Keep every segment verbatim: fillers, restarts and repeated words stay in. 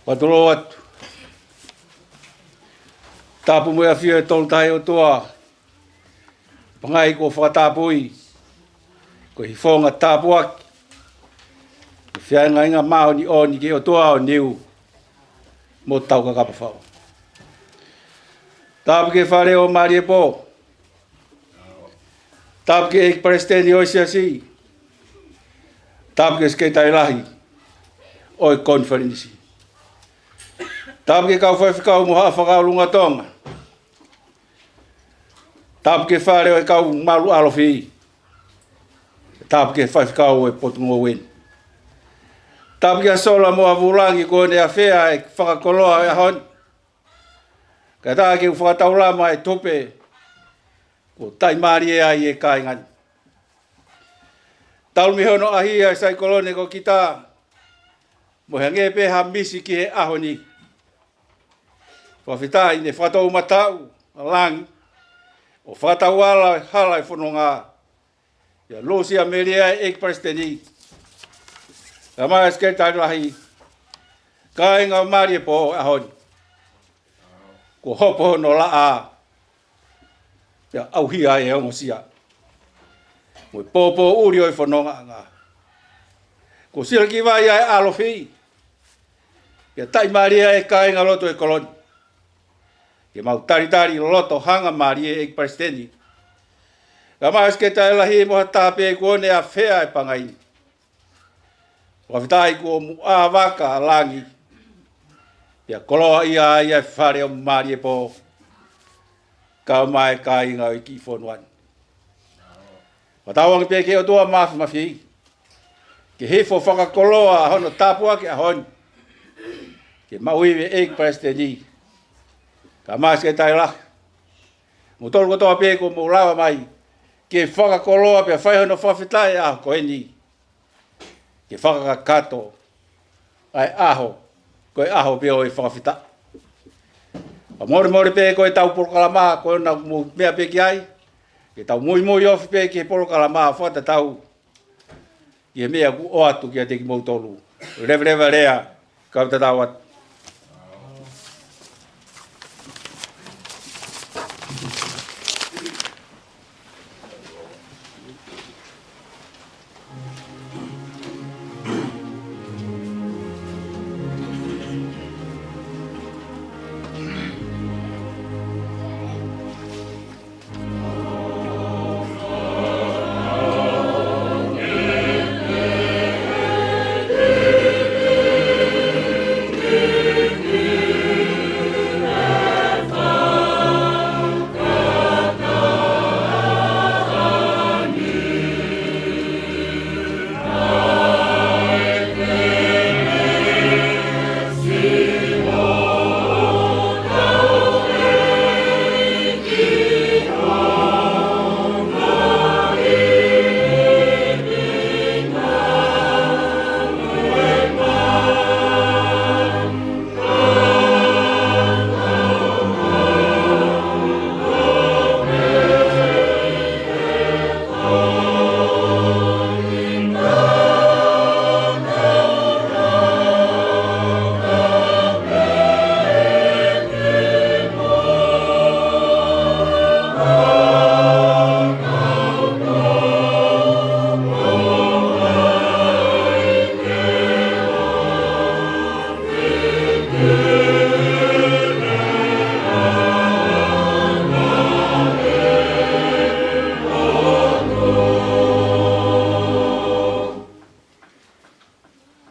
Patolo atu. Tapu mo e ʻafio ʻa e Tolutaha ʻOtua. Pangai kuo fakatapui, ko e hifonga tāpuaki, ko e feaingainga māʻoniʻoni ki he ʻOtua ʻo e niu mo Taukakapa Fau. Tapu ki he Fale ʻo Māliepō. Tapu ki he ʻEiki Palesiteni ʻo e Siasi. Tapu ki he Sekelitali Lahi ʻo e Konifelenisi. Tapu ki he kau faifekau mo haʻa fakaʻulungaanga Tonga. Tapu ki he Fale ʻo e Kau Malu ʻAlofi. Tapu ki he faifekau ʻo e Potungāue ni. Tapu ki he Sola mo e Vūlangi kuo ne ʻafea e fakakoloa ʻo e ʻaho ni. Kae ʻatā ke u fakataulama e tupe kuo taʻimālie ai e kāinga ni. Talu mei hono ʻaʻahi ʻa e saikolone ko Kita, mo e hangē pē ha misi ki he ʻaho ni. Fakafetaʻi ne fakatoumataʻu ʻa langi ʻo fakatauala e hala e fononga. ʻIa Lusia Melia ʻEiki Palesiteni, kae ʻumaʻā e Sekelitali Lahi, kāinga ʻo Māliepō he ʻaho ni. Kuo hopo hono laʻā, pea ʻauhia e ongosia mo e pōpōʻuli ʻo e fonongaʻanga. Kuo silaki vai ʻa e ʻalofi, pea taʻimālie e kāingalotu ʻo e kolo ni. Ke mau talitali loto hangamālie ʻEiki Palesiteni, kae ʻumaʻā e Sekelitali Lahi mo ha taha pē kuo ne ʻafea e pangai ni. Fakafetaʻi kuo muʻa vaka ʻa langi, pea koloaʻia ai e Fale ʻo Māliepō, kae ʻumaʻā e kāinga ʻo e kiʻi fonua ni. Fakatauange pē ki he ʻOtua Māfimafi ke hifo fakakoloa hono tāpuaki ʻaho ni, ke maʻu ivi ʻEiki Palesiteni, kae ʻumaʻā e Sekelitali Lahi, mo kimoutolu kotoa pē kuo mou lava mai ke fakakoloa pea fai hono fakafetaʻi ʻaho ko eni, ke fakakakato ʻa e ʻaho ko e ʻaho pē ʻo e fakafetaʻi. Fakamolemole pē ko ʻetau polokalama, ko ena mou meʻa pē ki ai, ke tau muimui ofi pē ki he polokalama fakatatau ki he meʻa kuo ʻoatu kiate kimoutolu. Leveleva lea, kau tatau atu.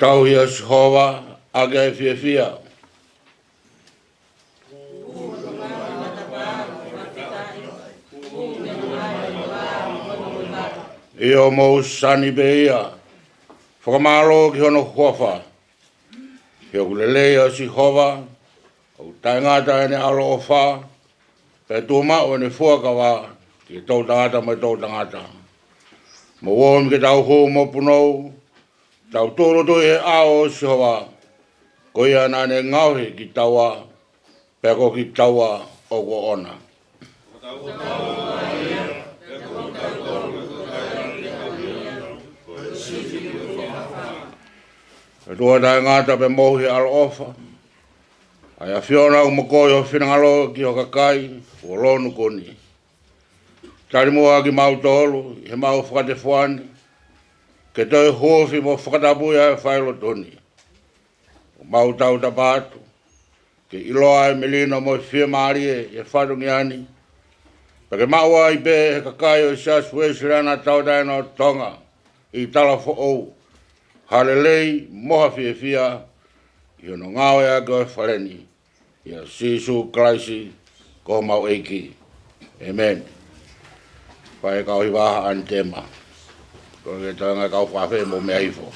Tauhi ʻa Sihova ʻaki ʻa e fiefia. ʻIo, mou sani pē ia, fakamālō ki hono huafa. He ʻoku lelei ʻa Sihova, ʻoku taʻengata ʻene ʻaloʻofa, pea tuʻu maʻu ʻene fuakava ki he toʻutangata mo e toʻutangata. Mou omi ke tau hū mo punou, tau tūʻulutui he ʻao ʻo Sihova, ko ia naʻa ne ngaohi kitaua, pea ko kitaua ʻoku ʻoʻona. ʻE ʻOtua taʻengata pea moʻui he ʻaloʻofa, ʻa e ʻAfiona ʻoku mokoʻi ho finangalo ki ho kakai kuo lonu ko eni. Tali muʻa kimautolu ʻi heʻemau fakatefuani, ke toe huufi mo fakatapui ʻa e failotu ni. ʻOku mau tautapa atu ke ʻiloa ʻa e melino mo e fiemālie ʻi he fatongia ni, pea ke maʻu ai pē ʻe he kakai ʻo e Siasi Uēsiliana Tauʻatāina ʻo Tonga ʻi Talafoʻou ha lelei mo ha fiefia ʻi hono ngāueʻaki ʻo e fale ni. ʻIa Sīsū Kalaisi ko homau ʻEiki. ʻĒmeni. Fai e kau hiva ʻa e ʻanitema. Ko e toenga e kau fafē mo meʻa hifo.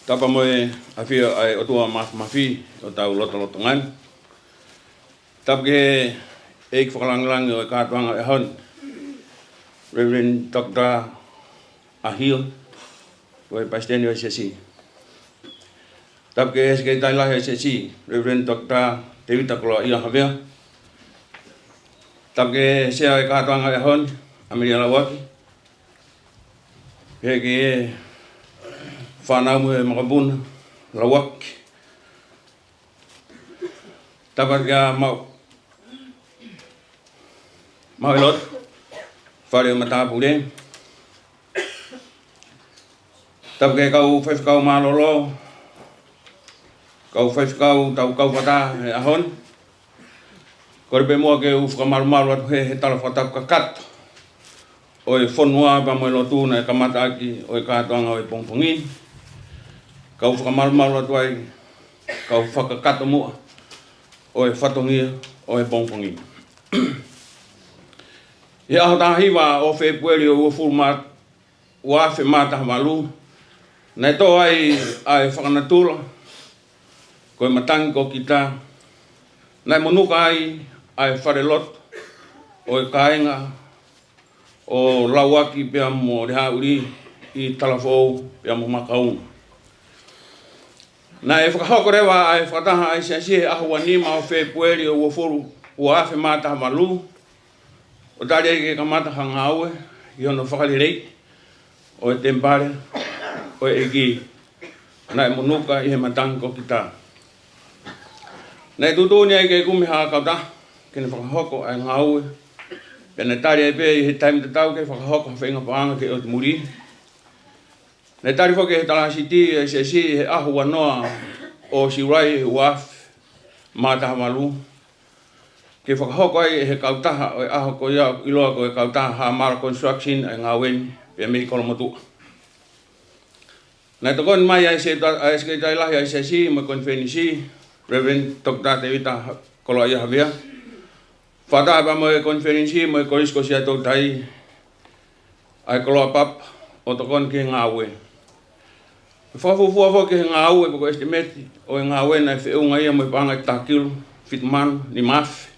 Tapu mo e ʻafio ʻa e ʻOtua Māfimafi ʻi hotau lotolotonga ni. Tapu ki he ʻEiki Fakalāngilangi ʻo e kātoanga ʻo e ʻaho ni, Reverend Doctor ʻAhio, ko e Palesiteni ʻo e Siasi. Tapu ki he Sekelitali Lahi ʻo e Siasi, Reverend Doctor Tevita Koloaʻia Havea. Tapu ki he Sea ʻo e kātoanga ʻo e ʻaho ni, ʻAmelia Lauaki. Pehē ki he fānau mo e makapuna Lauaki. Tapu kia Mau, Mau ʻi loto, fale ʻo e matāpule. Tapu ki he kau faifekau mālōlō, kau faifekau tau kau fata he ʻaho ni. Kole pē muʻa ke u fakamalumalu atu he, he tala fakatapu kakato ʻo e fonua pea mo e lotu naʻe kamata ʻaki ʻo e kātoanga ʻo e pongipongi ni. Kau fakamalumalu atu ai, kau fakakakato muʻa ʻo e fatongia ʻo e pongipongi ni. ʻI he ʻaho taha hiva ʻo Fēpueli ʻo e uofulu mā, ua afe mā taha valu, naʻe tō ai ʻa e fakanatula ko e matangi ko kita, naʻe monuka ai ʻa e falelotu ʻo e kāinga ʻo Lauaki pea mo Lehaʻuli ʻi Talafoʻou pea mo Makauna. Naʻe fakahoko leva ʻa e fakataha ʻa e Siasi he ʻaho ua nima ʻo Fēpueli ʻo e uofulu, ua afe mā taha valu, ʻo tali ai ke kamata ha ngāue ʻi hono fakaleleiʻi ʻo e temipale ʻo e ʻEiki naʻe monuka ʻi he matangi ko kita. Naʻe tuʻutuʻuni ai ke kumi ha kautaha ke ne fakahoko ʻa e ngāue, pea naʻe tali ai pē ʻi he taimi tatau ke fakahoko ha feinga paʻanga ke ʻotu muli. Naʻe tali foki ʻe he Talāsiti ʻo e Siasi he ʻaho ua noa ʻo Siulai ua afe mā taha valu, ke fakahoko ai ʻe he kautaha ʻo e ʻaho ko ia ʻoku ʻiloa ko e kautaha Hamala Construction ʻa e ngāue ni pea mei Kolomotuʻa. Naʻe tokoni mai ʻa e Sekelitali, ʻa e Sekelitali Lahi ʻa e Siasi mo e Konifelenisi, Reverend Doctor Tevita Koloaʻia Havea, fakataha pea mo e Konifelenisi mo e Kolisi ko Siaʻatoutai, ʻa e koloa papa ʻo tokoni ki he ngāue. Fakafuofua foki ki he ngāue pe ko e ʻesitimeti ʻo e ngāue naʻe feʻunga ia mo e paʻanga ʻe taha kilu fitu mano nima afe.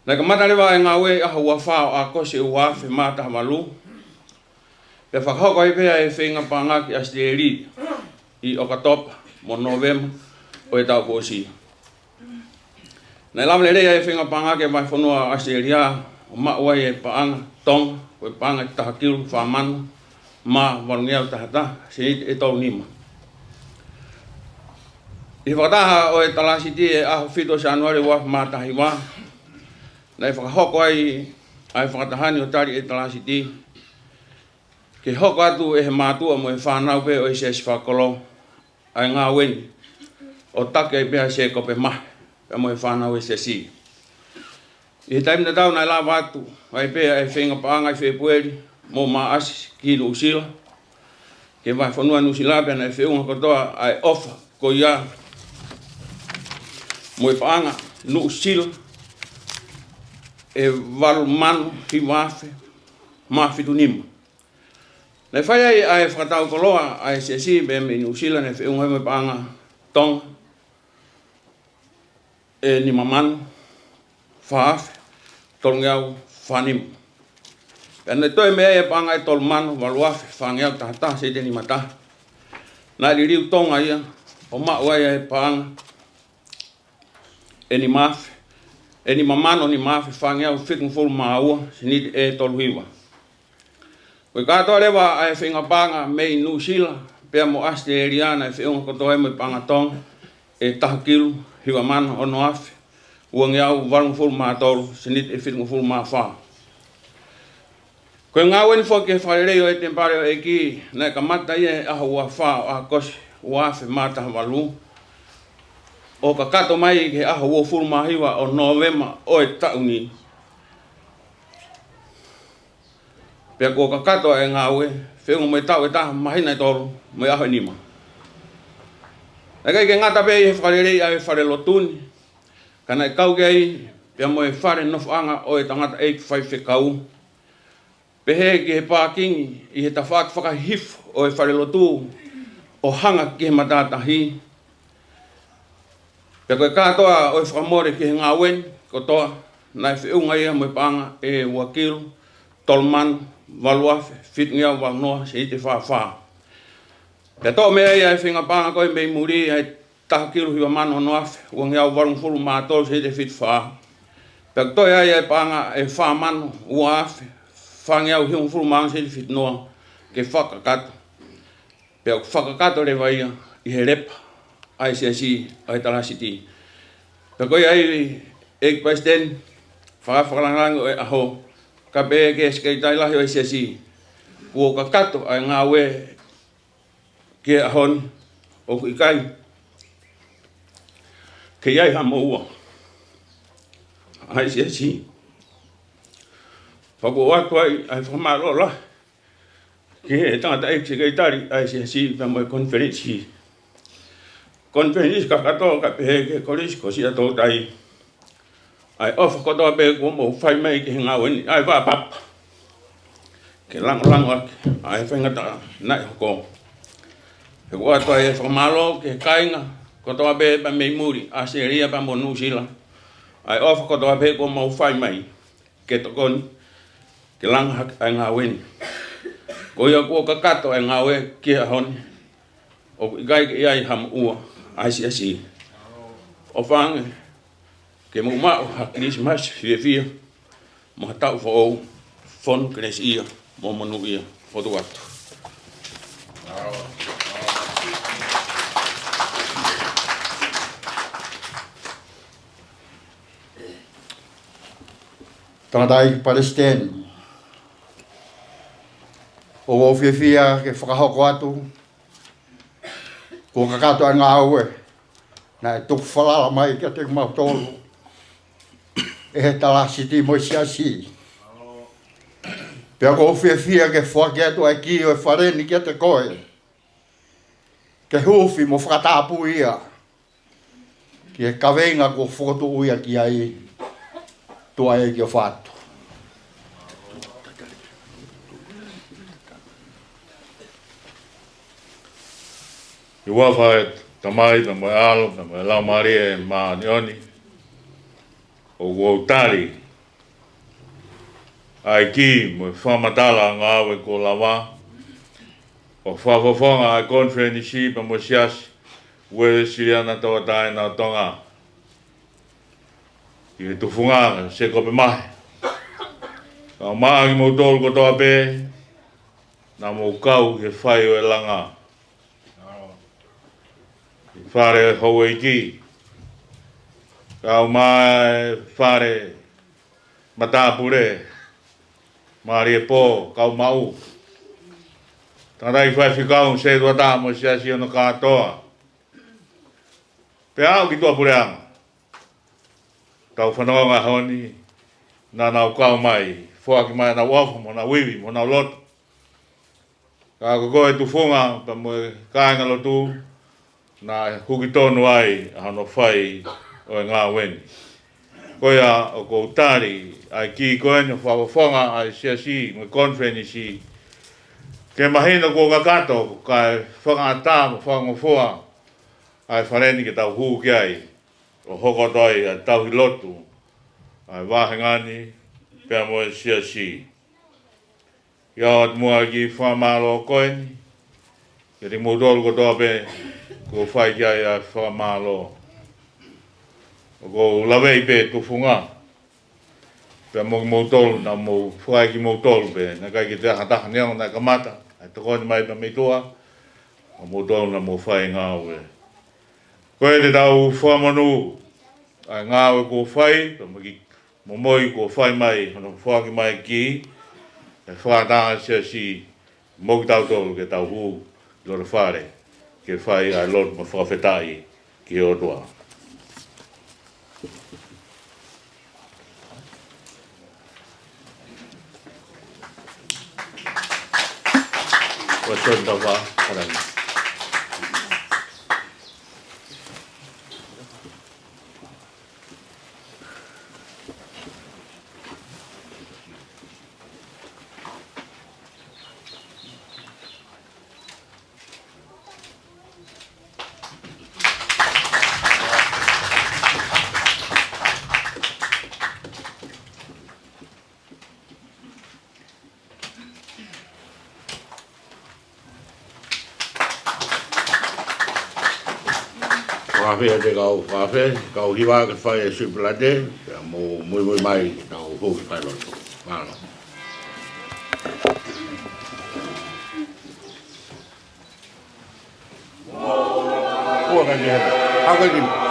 Naʻe kamata leva ʻa e ngāue ʻi he ʻaho ua fā ʻo ʻAokosi ua afe mā taha valu, pea fakahoko ai pē ʻa e feinga paʻanga ki ʻAositelēlia ʻi ʻOkatopa mo Nōvema ʻo e taʻu kuo ʻosi. Naʻe lava lelei ʻa e feinga paʻanga ki he vahefonua ʻAositelēlia ʻo maʻu ai e paʻanga Tonga, ko e paʻanga ʻe taha kilu fā mano mā valungeau taha taha seniti ʻe tolu nima. ʻI he fakataha ʻo e Talāsiti he ʻaho fitu ʻo Sānuali ua afe mā taha hiva, naʻe fakahoko ai ʻa e fakataha ni ʻo tali ʻe he Talāsiti ke hoko atu ʻe he mātuʻa mo e fānau pē ʻo e Siasi Fakakolo ʻa e ngāue ni, ʻo taki ai pē ʻa Sēkope Mahe pea mo e fānau ʻo e Siasi. ʻI he taimi tatau naʻe lava atu ai pē ʻa e feinga paʻanga ʻi Fēpueli mo Maʻasi ki Nuʻusila, ki he vahefonua Nuʻusila, pea naʻe feʻunga kotoa ʻa e ʻofa ko ia mo e paʻanga Nuʻusila ʻe valu mano hiva afe mā fitu nima. Naʻe fai ai ʻa e fakatau koloa ʻa e Siasi pea mei Nuʻusila, naʻe feʻunga mo e paʻanga Tonga ʻe nima mano fā afe tolungeau fā nima. Pea naʻe toe mei ai e paʻanga ʻe tolu mano valu afe fāngeau taha taha seniti ʻe nima taha. Naʻe liliu Tonga ia ʻo maʻu ai ʻa e paʻanga ʻe nima afe, ʻe nima mano nima afe fāngeau fitungofulu mā ua seniti ʻe tolu hiva. Ko e kātoa leva ʻa e feinga paʻanga mei Nuʻusila pea mo ʻAositelēlia naʻe feʻunga kotoa ai mo e paʻanga Tonga ʻe taha kilu hiva mano ono afe uangeau valungofulu mā tolu seniti ʻe fitungofulu mā fā. Ko e ngāue ni foki ki he fakalelei ʻo e temipale ʻo e ʻEiki naʻe kamata ia he ʻaho ua fā ʻo ʻAokosi ua afe mā taha valu, ʻo kakato mai ki he ʻaho uofulu mā hiva ʻo Nōvema ʻo e taʻu ni. Pea kuo kakato ʻa e ngāue, feʻunga mo e taʻu ʻe taha, māhina ʻe tolu mo e ʻaho ʻe nima. Naʻe ʻikai ke ngata pē ʻi he fakalelei ʻa e falelotu ni, ka naʻe kau ki ai pea mo e fale nofoʻanga ʻo e tangataʻeiki faifekau. Pehē ki he pākingi ʻi he tafaʻaki fakahihifo ʻo e falelotu, ʻo hanga ki he matātahi. Pea ko e kātoa ʻo e fakamole ki he ngāue ni kotoa, naʻe feʻunga ia mo e paʻanga ʻe ua kilu, tolu mano, valu afe, fitu ngeau valu noa, sēniti fā fā. Pea toʻo mei ai ʻa e feinga paʻanga ko ē mei muli ʻa e taha kilu hiva mano ono afe, ua ngeau valungofulu mā tolu, sēniti fitu fā. Pea toe ʻi ai ʻa e paʻanga ʻe fā mano ua afe, fā ngeau hivangofulu mā ono, sēniti fitu noa, ke fakakakato. Pea ʻoku fakakakato leva ia ʻi he lepa ʻa e siasi ʻa e talāsiti. Pea ko ia ai, ʻEiki Palesiteni, faka-, fakalāngilangi ʻo e ʻaho, kae pehē ki he Sekelitali Lahi ʻo e siasi, kuo kakato ʻa e ngāue ki he ʻaho ni, ʻoku ʻikai ke ʻi ai ha moʻua ʻa e siasi. Pea ʻoku ou ʻoatu ai ʻa e fakamālō lahi ki he tangataʻeiki sekelitali ʻa e siasi pea mo e konifelenisi. Konifelenisi kakato kae pehē ki he Kolisi ko Siaʻatoutai. ʻA e ʻofa kotoa pē kuo mou fai mai ki he ngāue ni, ʻa e vapapa ke langolango ʻaki ʻa e faingataʻa naʻe hoko. Pea ʻoku ou ʻoatu ai e fakamālō ki he kāinga kotoa pē pea mei muli, ʻAositelēlia pea mo Nuʻusila. ʻA e ʻofa kotoa pē kuo mou fai mai ke tokoni ke langa hake ʻa e ngāue ni. Ko ia kuo kakato ʻa e ngāue ki he ʻaho ni, ʻoku ʻikai ke ʻi ai ha moʻua ʻa e siasi. ʻOfa ange ke mou maʻu ha Kilisimasi fiefia mo ha taʻu foʻou fonu kelesiʻia mo monūʻia. Fokotuʻu atu. Tangataʻeiki Palesiteni, ʻoku ou fiefia ke fakahoko atu kuo kakato ʻa e ngāue naʻe tuku falala mai kiate kimautolu ʻe he talāsiti mo e siasi. Pea ʻoku ou fiefia ke foaki atu ʻa e kī ʻo e fale ni kiate koe, ke huufi mo fakatapui ia ki he kaveinga kuo fokotuʻu ia ki ai. Tuʻa ʻEiki, ʻofa atu. ʻI he huafa ʻo e Tamai, pea mo e ʻAlo, pea mo e Laumālie Māʻoniʻoni, ʻoku ou tali ʻa e kī mo e fakamatala ngāue kuo lava ʻo fakafofonga ʻa e konifelenisi pea mo e Siasi Uēsiliana Tauʻatāina ʻo Tonga ʻi he tufunga ʻo Sēkope Mahe. Kae ʻumaʻā kimoutolu kotoa pē naʻa mou kau he fai ʻo e langa ʻi he fale houʻeiki, kae ʻumaʻā e fale matāpule, Māliepō, Kaumaʻu, tangataʻeiki faifekau, sētuata mo e siasi hono kātoa, pea aʻu ki tuʻapuleʻanga. Tau fanongo he ʻaho ni, naʻa nau kau mai, foaki mai ʻenau ʻofa mo ʻenau ivi mo ʻenau lotu. Ka ko e tufunga pea mo e kāingalotu naʻe huki tonu ai ʻa hono fai ʻo e ngāue ni. Ko ia ʻoku ou tali ʻa e kī ko eni ʻo fakafofonga ʻa e siasi mo e konifelenisi, ke mahino kuo kakato kae fakaʻatā mo fakangofua ʻa e fale ni ke tau hū ki ai ʻo hoko atu ai ʻa e tauhi lotu ʻa e vāhenga ni pea mo e siasi. ʻIo, ʻoatu muʻa e kiʻi fakamālō ko eni kiate kimoutolu kotoa pē kuo fai ki ai ʻa e fakamālō. ʻOku ou laveʻi pē tufunga pea mo kimoutolu, naʻa mou fai kimoutolu pē, naʻe ʻikai ke toe ʻi ai ha taha neongo naʻe kamata ʻa e tokoni mai pea mei tuʻa, ʻa moutolu naʻa mou fai ngāue. Ko ia te tau fakamonū ʻa e ngāue kuo fai, pea mo e kiʻi momoi kuo fai mai hono foaki mai e kī ʻe he fakatātā siasi mo kitautolu ke tau hū ki loto fale ke fai ʻa e lotu mo e fakafetaʻi ki he ʻOtua. Ua soni tau fa, ora ni. Fakafeʻiloaki kau, fakafeʻiloaki kau hiva ke fai e sui pilate, pea mou muimui mai ke tau hū ki failotu. Mālō. Ua ka ke hana. Hau ka ke.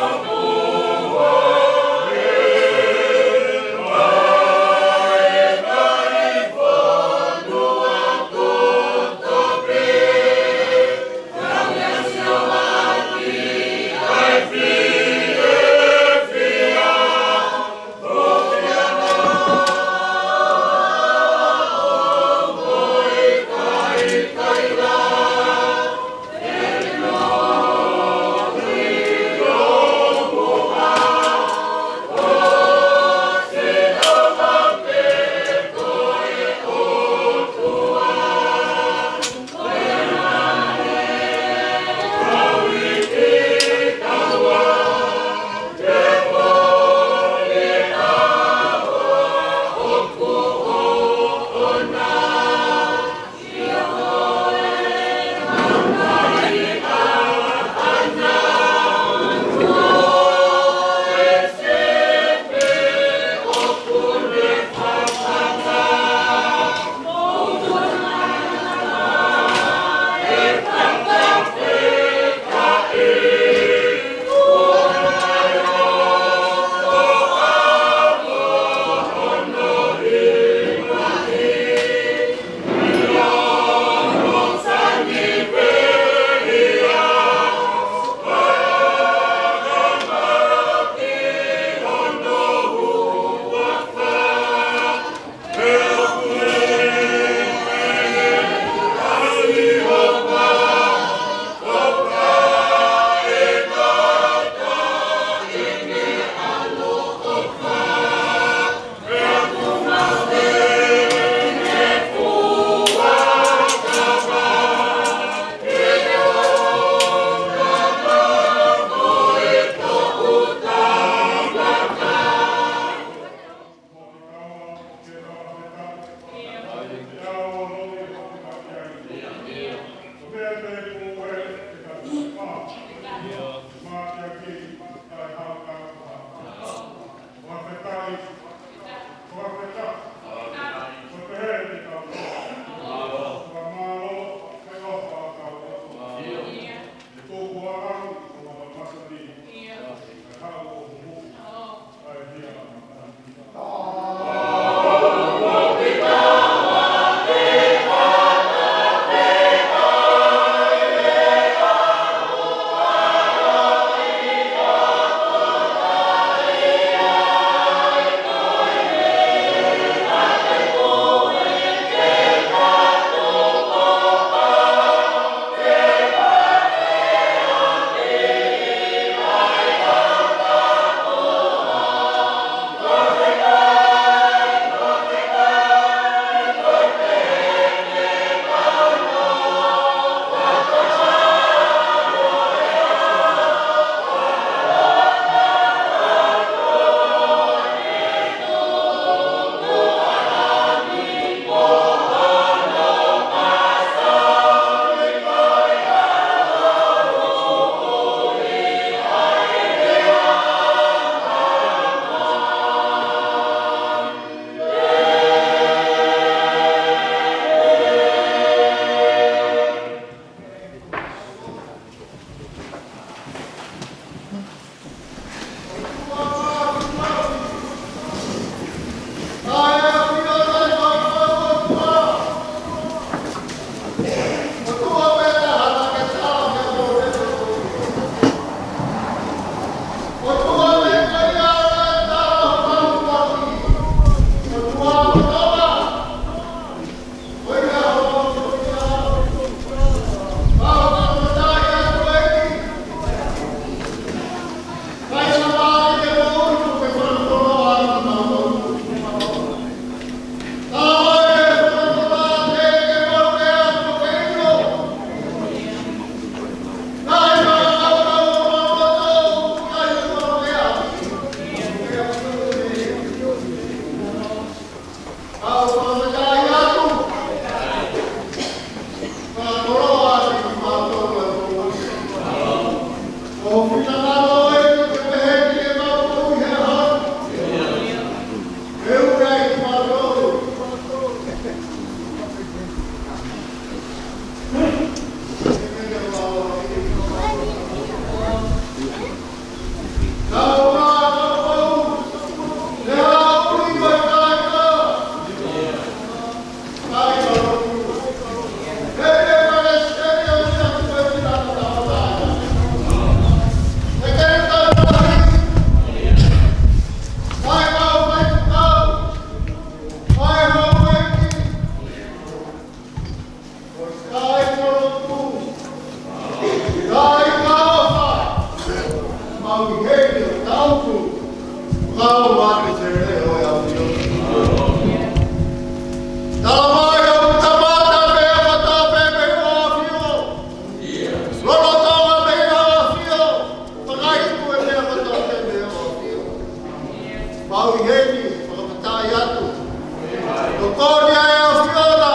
Ko ia ʻe ʻAfiona,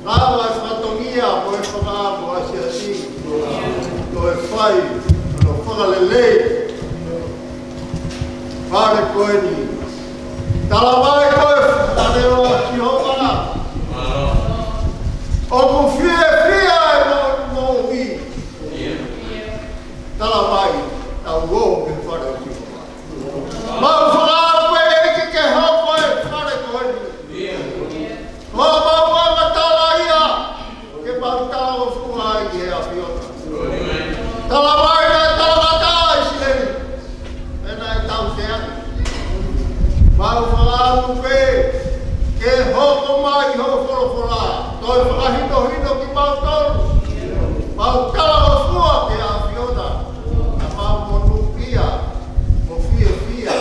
lava e fatongia mo e fakaʻamu ʻa e siasi, ko e fai, ʻo fakalelei fale ko eni. Talamai ko e fale ʻo Sihova. ʻOku fiefia e moʻui. Talamai, tau ō ki he fale ʻo Sihova. Mau fakaʻamu pē ʻEiki ke hoko e fale ko eni ko homau angatalaʻia, ke mau talangofua ai ki he ʻAfiona. Talamai naʻe talangataʻa ʻa ʻIsileli, pea naʻe tautea. Mau fakaʻamu pē ke hoko mai hoʻo folofola, toe fakahinohino kimautolu. Mau talangofua ki he ʻAfiona, ʻa mau monūʻia mo fiefia.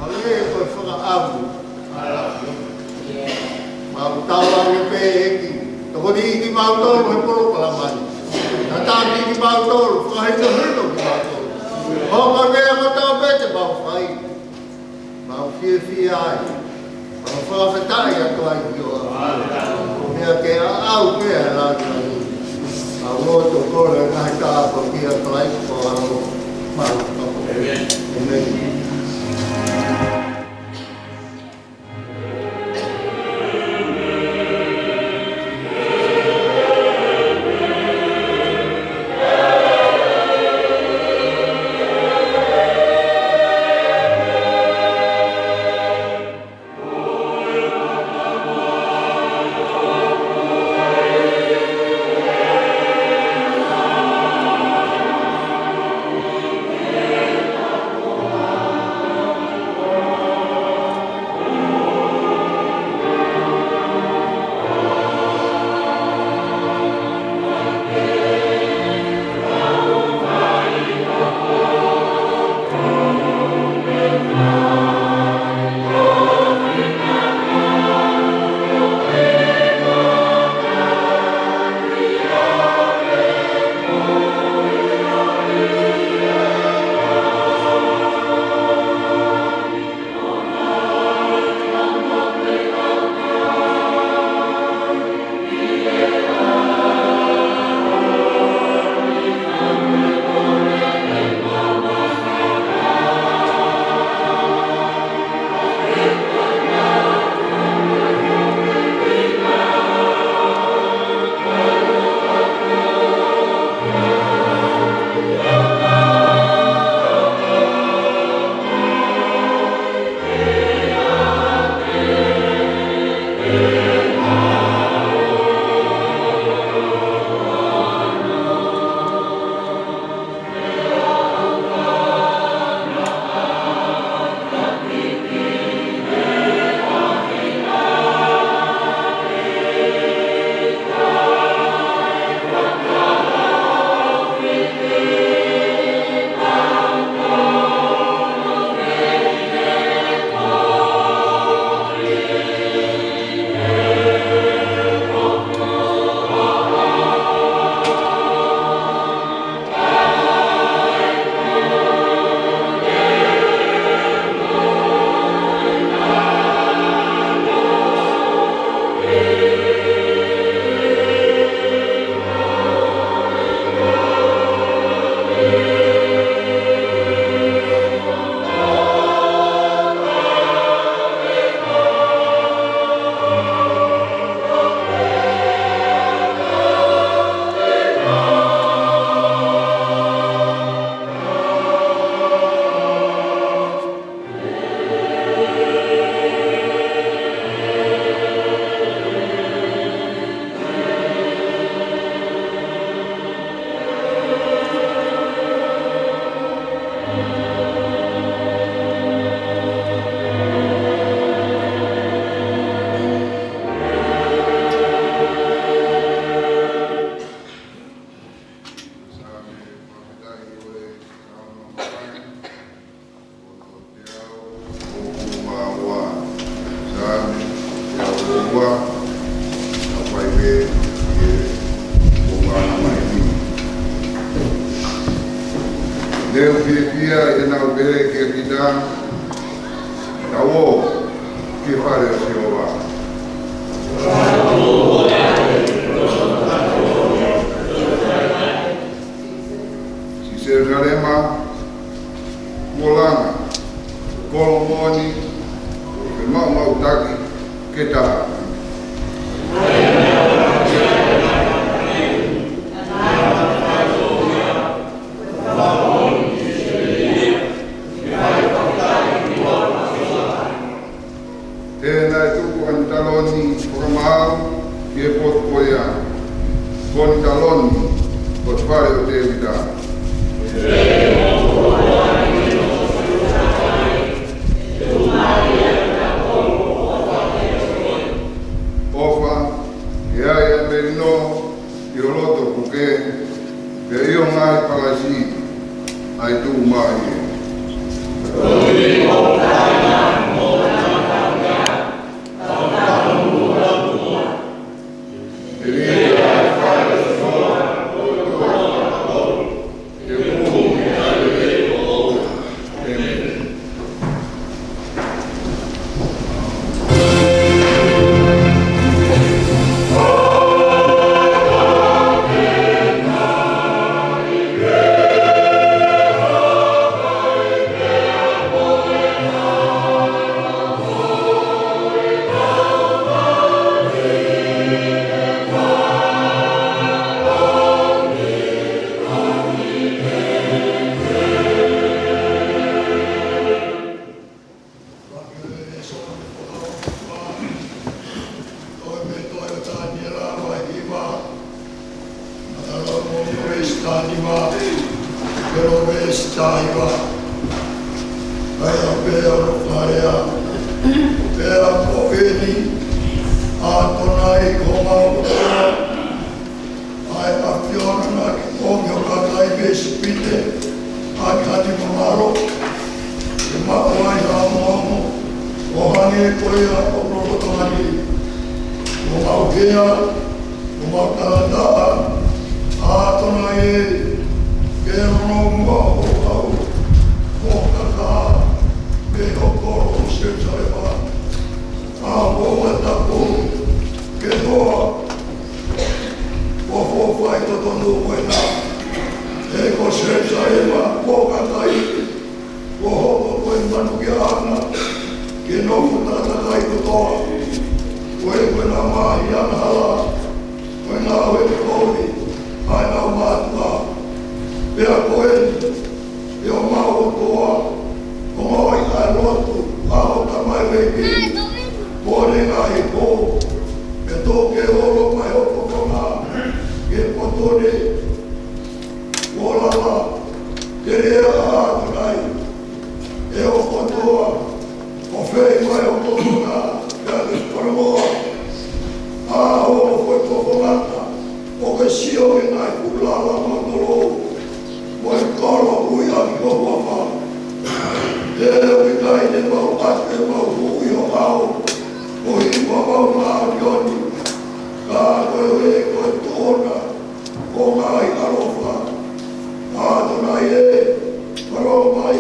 Hale ko e fakaʻamu ʻa e ʻAfiona. Mau tauange pē ʻEiki, tokoniʻi kimautolu he polokalama ni. Tataki kimautolu, fakahinohino kimautolu. Hoko e meʻa kotoa pē te mau fai, mau fiefia ai. Mau fakafetaʻi atu ai ʻEiki. Meʻa ke aʻau pē ʻa e lāngilangi. Mau lotu ko e ngaahi tāpuaki ʻa Kalaisi ko homau Fakamoʻui. ʻĒmeni. Leo fiefia ʻi heʻenau pehē kiate kita, tau ō, Ki he fale ʻo Sihova. Siʻi Selusalema, kuo langa, kolo moʻoni, ʻoku ke maʻumaʻutaki ke taha. He naʻe tuku ʻa Nitaloni fakamaau ki he potu ko ia, ko Nitaloni, ko e fale ʻo Tēvita. ʻOfa, ʻe ʻi ai ʻa e melino ʻi ho loto puke, pea ʻi ho ngaahi palasi ʻa e tuʻumālie. Toe mei he tohi ʻa Taniela vahe hiva. Matala mo veesi taha nima, pea mo veesi taha hiva. ʻA ia pea ʻoku lea, pea ko eni, ʻAtonai ko homau ʻOtua, ʻa e ʻAfiona naʻa ke ʻomi ho kakai mei ʻIsipite, ʻaki ha ʻapi mamalo, ke maʻu ai ha ongoongo ʻo hangē ko ia ʻoku lolotonga ni. Ko homau hea, ko homau talataʻa, ʻAtonai ē, ke ʻomi muʻa ho ʻao, mo ho kakaha, mei ho kolo ʻo Selusalema. ʻA hoʻo tapu ke hoa, ʻo fai totonu ko ena, he ko Selusalema ko ho kakai, kuo hoko ko e manukiaʻanga ki he nofo takatakai kotoa, ko e ko e ngaahi angahala, ko e ngāue kovi ʻa ʻenau mātuʻa. Pea ko eni, ʻe homau ʻOtua, ongoʻi ʻa e lotu ʻa ho tamaioʻeiki mo ʻene ngaahi hū, pea toki holo mai ho fofonga ki he potu ni. Kuo lava, telia ʻa ʻAtonai, ʻe ho ʻOtua, ʻo fai mai ho fofonga, pea ke fakamoʻoni ʻa hoʻo foʻi fofonga, ʻo ke sio ki he ngaahi fuʻu lala mautolu, mo e kolo ui ʻaki ho huafa. He ʻoku ʻikai te mau ʻatu ʻemau hū ʻi ho ʻao, koeʻuhi ko homau māʻoniʻoni, ka koeʻuhi ko e tuʻunga ʻo ho ngaahi ʻaloʻofa. ʻAtonai ē, mālō mai.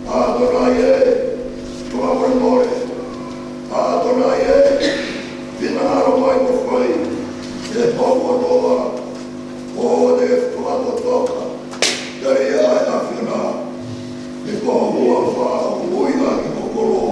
ʻAtonai ē, fakamolemole. ʻAtonai ē, finangalo mai mo fai ʻe ho ʻOtua, ʻo te fakatotoka, telia ʻa e ʻAfiona, he ko ho huafa ʻoku ui ʻaki ho kolo.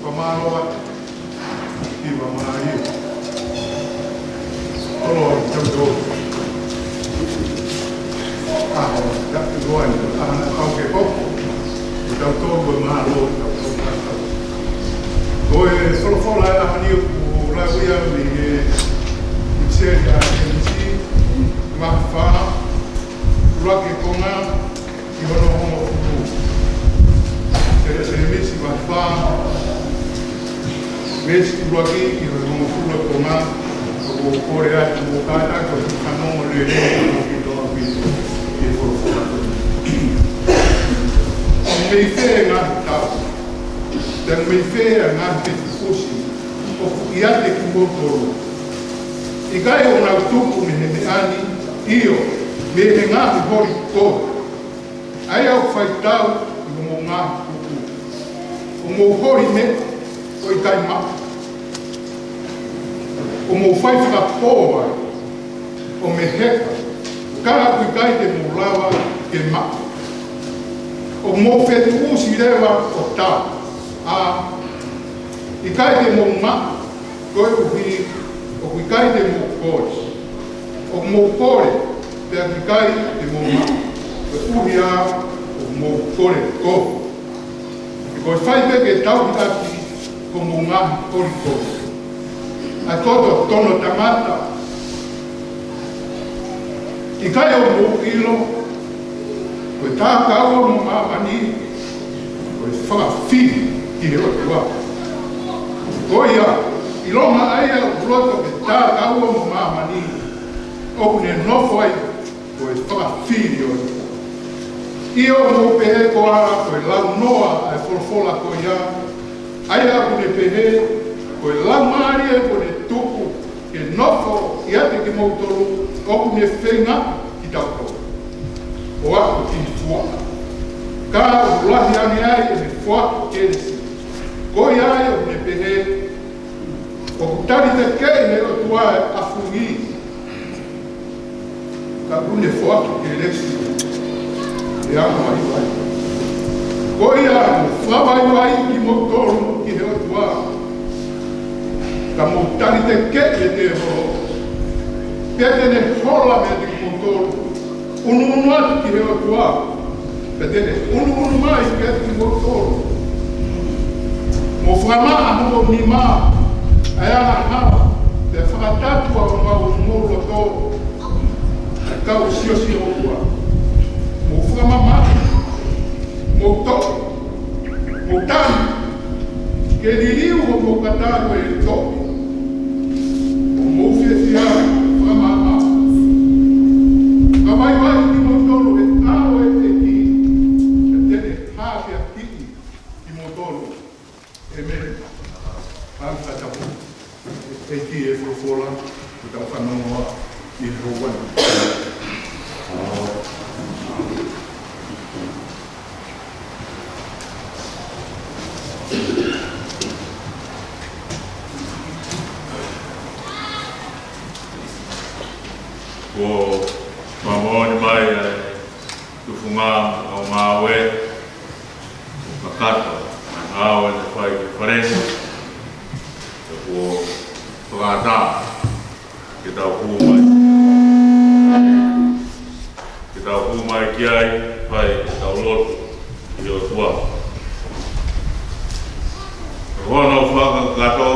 Fakamālō atu. Kiva mālie. Koloa ʻo tautolu. ʻAho, tapu loa ni, ʻaho naʻa tau ke hoko. Ko tautolu ʻoku mālō, tautolu tautolu. Ko e folofola ʻa e ʻaho ni ʻoku lau ia mei he ʻIpiseli ʻa Sēmisi, vahe fā, ʻuluaki konga, ki hono hongofulu. Sē-, Sēmisi vahe fā, veesi ʻuluaki ki hono hongofulu ʻa e konga, ʻoku ou kole atu mo kātaki ʻo fanongo lelei ʻaupito ʻaupito ki he folofola ko eni. Mei fē ngaahi tau, pea mei fē ngaahi fetuʻusi ʻoku ʻiate kimoutolu? ʻIkai ʻoku nau tupu mei he meʻa ni, ʻio, mei he ngaahi holi kovi, ʻa ia ʻoku fai tau ʻi hoʻomou ngaahi kupu? ʻOku mou holi meʻa ʻo ʻikai maʻu, ʻoku mou fai fakapō ai, ʻo meheka, ka ʻoku ʻikai te mou lava ke maʻu. ʻOku mou fetuʻusi leva ʻo tau, ʻa, ʻikai te mou maʻu, koeʻuhi ʻoku ʻikai te mou kole. ʻOku mou kole, pea ʻoku ʻikai te mou maʻu, koeʻuhi ā ʻoku mou kole kovi. He ko e fai pē ke tauhi ʻaki hoʻomou ngaahi holi kovi ʻa e koto tono tangata. ʻIkai ʻoku mou ʻilo, ko e tā kaua mo māmani, ko e fakafili ki he ʻOtua? Ko ia, ʻilonga ʻa ia ʻoku loto ke tā kaua mo māmani, ʻoku ne nofo ai ko e fakafili ʻo e ʻOtua. ʻIo, ʻoku mou pehē koā ko e launoa ʻa e folofola ko ia, ʻa ia ʻoku ne pehē, ko e Laumālie kuo ne tuku ke nofo ʻiate kimoutolu, ʻoku ne feinga kitautolu ʻo aʻu ki he fuaʻa. Ka ʻoku lahi ange ai ʻene foaki ʻo kelesi. Ko ia ai ʻoku ne pehē, ʻoku tali tekeʻi ʻe he ʻOtua ʻa e ʻafungi, ka ʻoku ne foaki kelesi ʻe anga vaivai. Ko ia, mou fakavaivai kimoutolu ki he ʻOtua, ka mou tali tekeʻi ʻa e tēvolo, pea te ne hola meiate kimoutolu. Unuunu atu ki he ʻOtua, pea te ne unuunu mai kiate kimoutolu. Mou fakamaʻa homou nima ʻa e angahala, pea fakatatu ʻa homou loto ʻa e kau siosio ʻOtua. Mou fakamamahi, mou toʻe, mou tanu, ke liliu homou kata ko e toʻe, ʻo mou fiefia, fakamaʻa. Ka vaivai kimoutolu he ʻao ʻo e ʻEiki, pea te ne hākeakiʻi kimoutolu. ʻĒmeni. Pea fakatapu. ʻEiki, e folofola kuo tau fanongoa ʻi he houa ni. Kuo fakamoʻoni mai ʻa e tufunga ʻo e ngāue kakato, ʻa e ngāue naʻe fai ʻi he fale ni, pea kuo fakaʻatā ke tau hū mai. Ke tau hū mai ki ai, fai ʻetau lotu ki he ʻOtua. Ko hono fakakakato,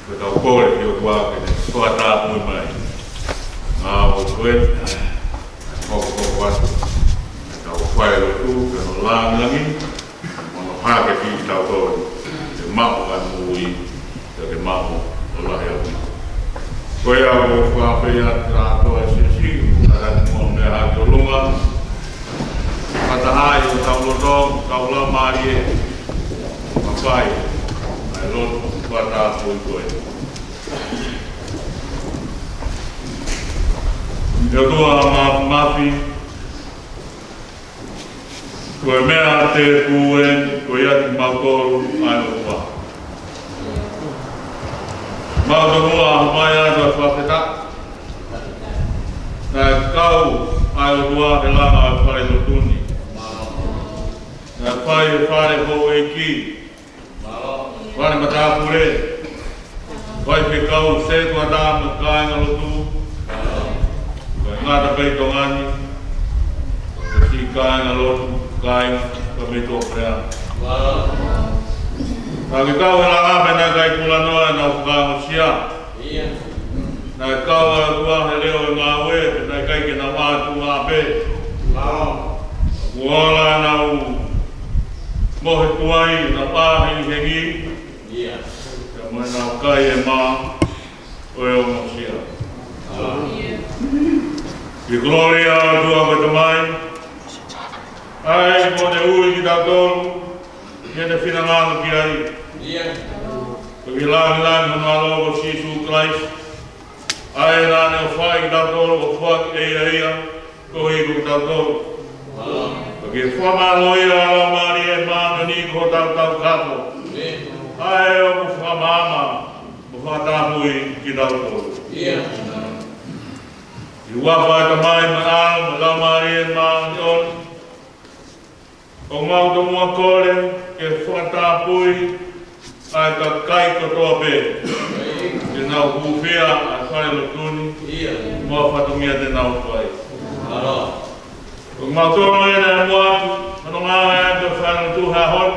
ke tau kole ki he ʻOtua ke ne fakatapui mai ʻa e ngāue ko eni, hokohoko atu ʻetau fai lotu ki hono lāngilangi, mo hono hākeakiʻi kitautolu ke maʻu ʻa e moʻui, pea ke maʻu ʻo lahi ʻaupito. Ko ia ʻoku ou fakaafeʻi atu ʻa e kātoa ʻo e siasi, ʻoku tau mo meʻa hake ʻo lunga, fakatahaʻi hotau loto, hotau laumālie, mo fai ʻa e lotu fakatapui ko eni. ʻE ʻOtua Māfimafi, ko e meʻa tēpū eni, ko ia kimautolu ʻa e ʻOtua. Mau tomuʻa mai atu ʻa e fakafetaʻi. Naʻe kau ʻa e ʻOtua he langa ʻo e fale lotu ni. Naʻe fai ʻe he fale houʻeiki, fale matāpule, faifekau, setuata mo e kāingalotu, kāinga pē ʻi Tonga ni, ko e siʻi kāingalotu, kāinga pē mei tuʻapuleʻanga. Naʻa ke kau he langa pea naʻe ʻikai kulanoa ʻenau fakaongosia. Naʻe kau ʻa e ʻOtua he leʻo ʻo e ngāue, pea naʻe ʻikai ke nau ʻā tuʻunga pē. Kuo ola ʻenau mohe tuai, ʻenau ʻā hengihengi, pea mo ʻenau kai e mā ʻo e ongosia. Ki he kolōlia ʻo e ʻOtua ko e Tamai, ʻa ia kuo ne ui kitautolu ki heʻene finangalo ki ai, ko e lāngilangi ʻo hono ʻAlo ko Sīsū Kalaisi, ʻa ia naʻa ne ʻofaʻi kitautolu, ʻo foaki ʻe ia ia koeʻuhi ko kitautolu, pea ke fakamālōʻia ʻa e Laumālie Māʻoniʻoni ko hotau taukapo, ʻa ia ʻoku fakamaama mo fakatapui kitautolu. ʻI he huafa ʻo e Tamai mo e ʻAlo mo e Laumālie Māʻoniʻoni, ʻoku mau tomuʻa kole ke fakatapui ʻa e kakai kotoa pē te nau hūfia ʻa e fale lotu ni mo e fatongia te nau fai. ʻOku mau tonu ʻeni ʻa e muʻa atu, hono ngāue atu ʻa e fale lotu he ʻaho ni.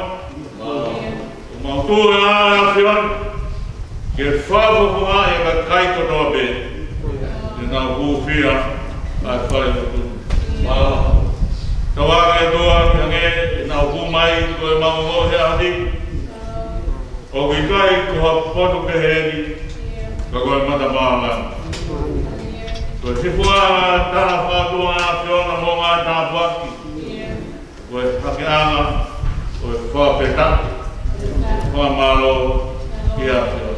ʻOku mau tūʻulutui ʻa e ʻAfiona ke fakafofongaʻi ʻa e kakai kotoa pē te nau hūfia ʻa e fale lotu ni. Tauange ʻOtua ke hangē ʻenau hū mai ko e mau ongoʻi he ʻaho ni, ʻoku ʻikai ko ha potu kehe eni, ka ko e matapā ʻo langi. Ko e sifuaʻanga ʻa e tala fakaʻotua ʻa e ʻAfiona mo e ngaahi tāpuaki, ko e hakeʻanga ʻo e fakafetaʻi, fakamālō ki he ʻAfiona.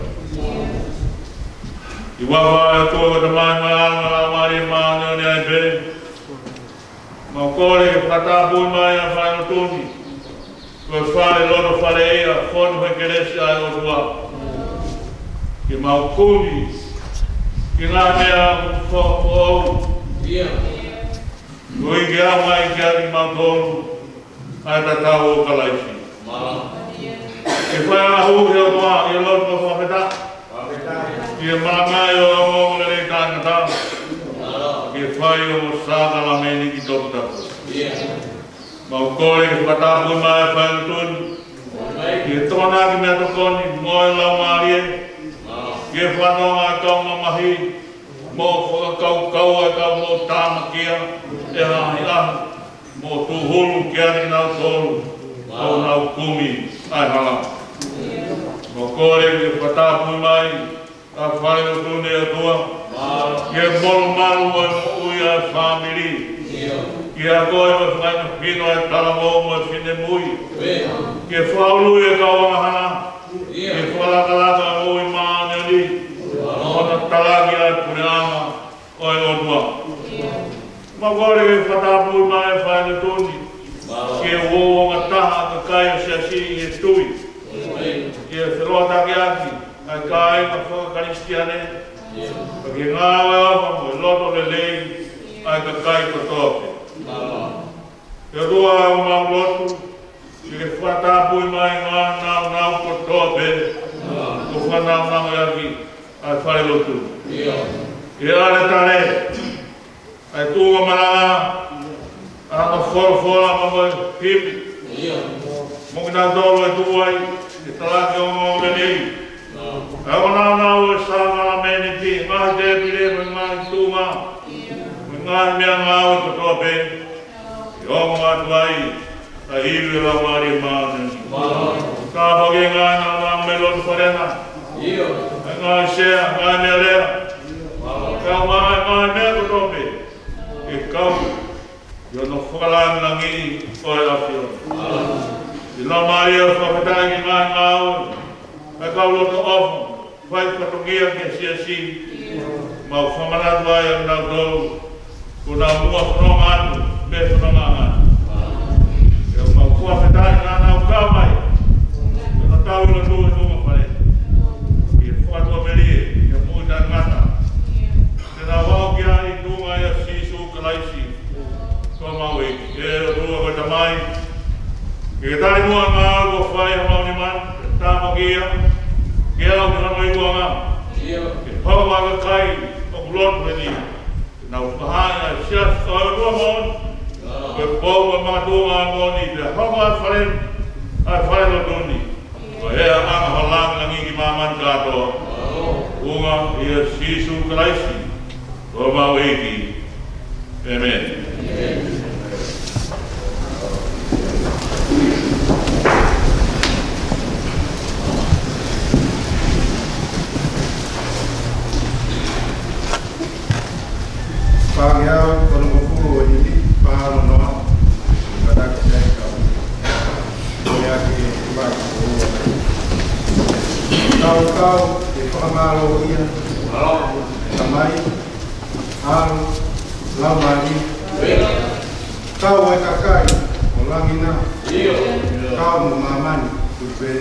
ʻI he huafa ʻo e ʻOtua ko e Tamai mo e ʻAlo Ni ai pē, mau kole ke fakatapui mai ʻa e falelotu ni, ko e falelotu fale ia, fonu he kelesi ʻa e ʻOtua. Ke mau kumi ki he ngaahi meʻa ʻoku foʻou. Koeʻuhi ke ʻaonga kiate kimautolu ʻa e tatau ʻo Kalaisi. Ke fai ʻa e hū ki he ʻOtua ʻi he lotu ʻo e fakafetaʻi. Ke malangaʻi ʻa e ongoongolelei taʻengata. Ke fai ʻa e ongo sākalamēniti toputapu. Mau kole ke fakatapui mai ʻa e falelotu ni, ke tokonaki meʻatokoni mo e laumālie, ke fanongo ʻa e kau mamahi, mo fakakaukau ʻa e kau moʻui tāmakia ʻe he ʻahiʻahi, mo tūhulu kiate kinautolu ʻoku nau kumi ʻa e hala. Mau kole ke fakatapui mai ʻa e falelotu ni, ʻOtua, ke molumalu ʻa e moʻui ʻa e fāmili, ke akoʻi mo fakahinohino ʻa e talavou mo e finemui, ke fakaului ʻa e kau angahala, ke fakalakalaka ʻa e moʻui māʻoniʻoni, ʻo na talaki ʻa e puleʻanga ʻo e ʻOtua. Mau kole ke fakatapui mai ʻa e falelotu ni, ke uouangataha ʻa e kakai ʻo e siasi ʻi he tui, ke feloʻatakiʻaki ʻa e kāinga faka-Kalisitiane, ke ngāue ʻo e ʻofa mo e loto lelei ʻa e kakai kotoa pē. ʻE ʻOtua, ʻoku mau lotu ke ke fakatapui mai ʻa e ngaahi nāunau kotoa pē, ʻoku fanongo ʻaki ʻa e falelotu. Ke ʻaletale ʻa e tuʻunga malanga, ʻa e folofola mo e himi, mo kinautolu ʻe tuʻu ai ke talaki ʻa e ongoongolelei, ʻa e ongo nāunau ʻo e sākalamēniti, ngaahi tēpile mo e ngaahi tuʻunga, mo e ngaahi meʻangāue kotoa pē, ke ongo atu ai ʻa e ivi ʻo e Laumālie Māʻoniʻoni. Tāpuakiʻi ʻa e ngaahi nāunau mei he lotu fale na, ʻa e ngaahi sea, ngaahi meʻalea, kae ʻumaʻā ʻa e ngaahi meʻa kotoa pē, ke kau ʻi hono fakalāngilangiʻi ʻo e ʻAfiona. ʻI he Laumālie ʻo e fakafetaʻi ki he ngaahi ngāue ʻa e kau loto ʻofa, fai fatongia ki he siasi, mau fakamanatu ai ʻa kinautolu kuo nau muʻa fononga atu, mo fononga atu. ʻOku mau fakafetaʻi naʻa nau kau mai, ke nau tau ʻi loto ʻi he tuʻunga fale, ke fakatuʻamelie, ke moʻui taʻengata, ke nau aʻu ki he tuʻunga ʻia Sīsū Kalaisi ko homau ʻEiki. ʻE ʻOtua ko e Tamai, ke ke tali muʻa ʻa e ngāue kuo fai ʻe homau nima ni, ke tāpuakiʻi ia, ke aʻu ki hono ikuʻanga, ke hoko ʻa e kakai ʻoku lotu heni, ke nau fakahaaʻi ʻa e siasi ʻo e ʻOtua moʻoni, ko e pou ʻo e makatuʻunga moʻoni, pea hoko ʻa e fale, ʻa e falelotu ni ko e hā ʻa e anga ʻo e lāngilangi ki māmani kātoa. Tuʻunga ʻia Sīsū Kalaisi ko homau ʻEiki. ʻĒmeni. Pangea au, konofulu ʻo e himi, pā noa noa, ka taki sai kau. Ko ia ke mai, ʻo ua. Kau kau, ke fakamālō ia, Tamai, ʻAlo, Laumālie. Kau ʻa e kakai ʻo langi na, kau mo māmani, tupe.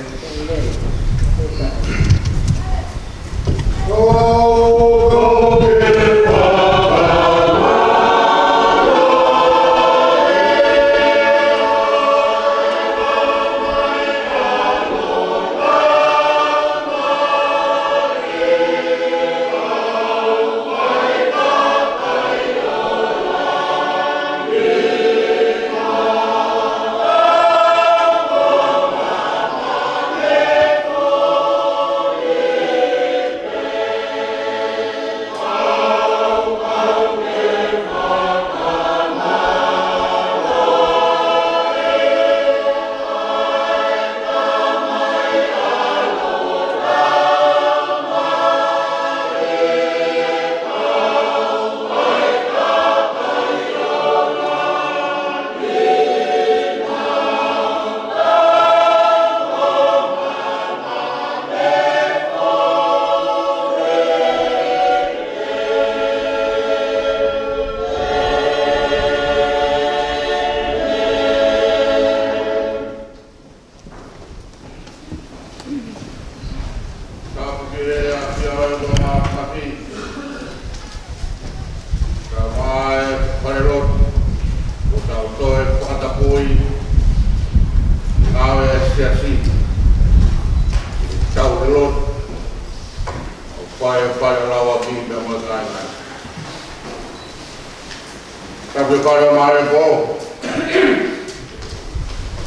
Tapu e Fale ʻo Māleko.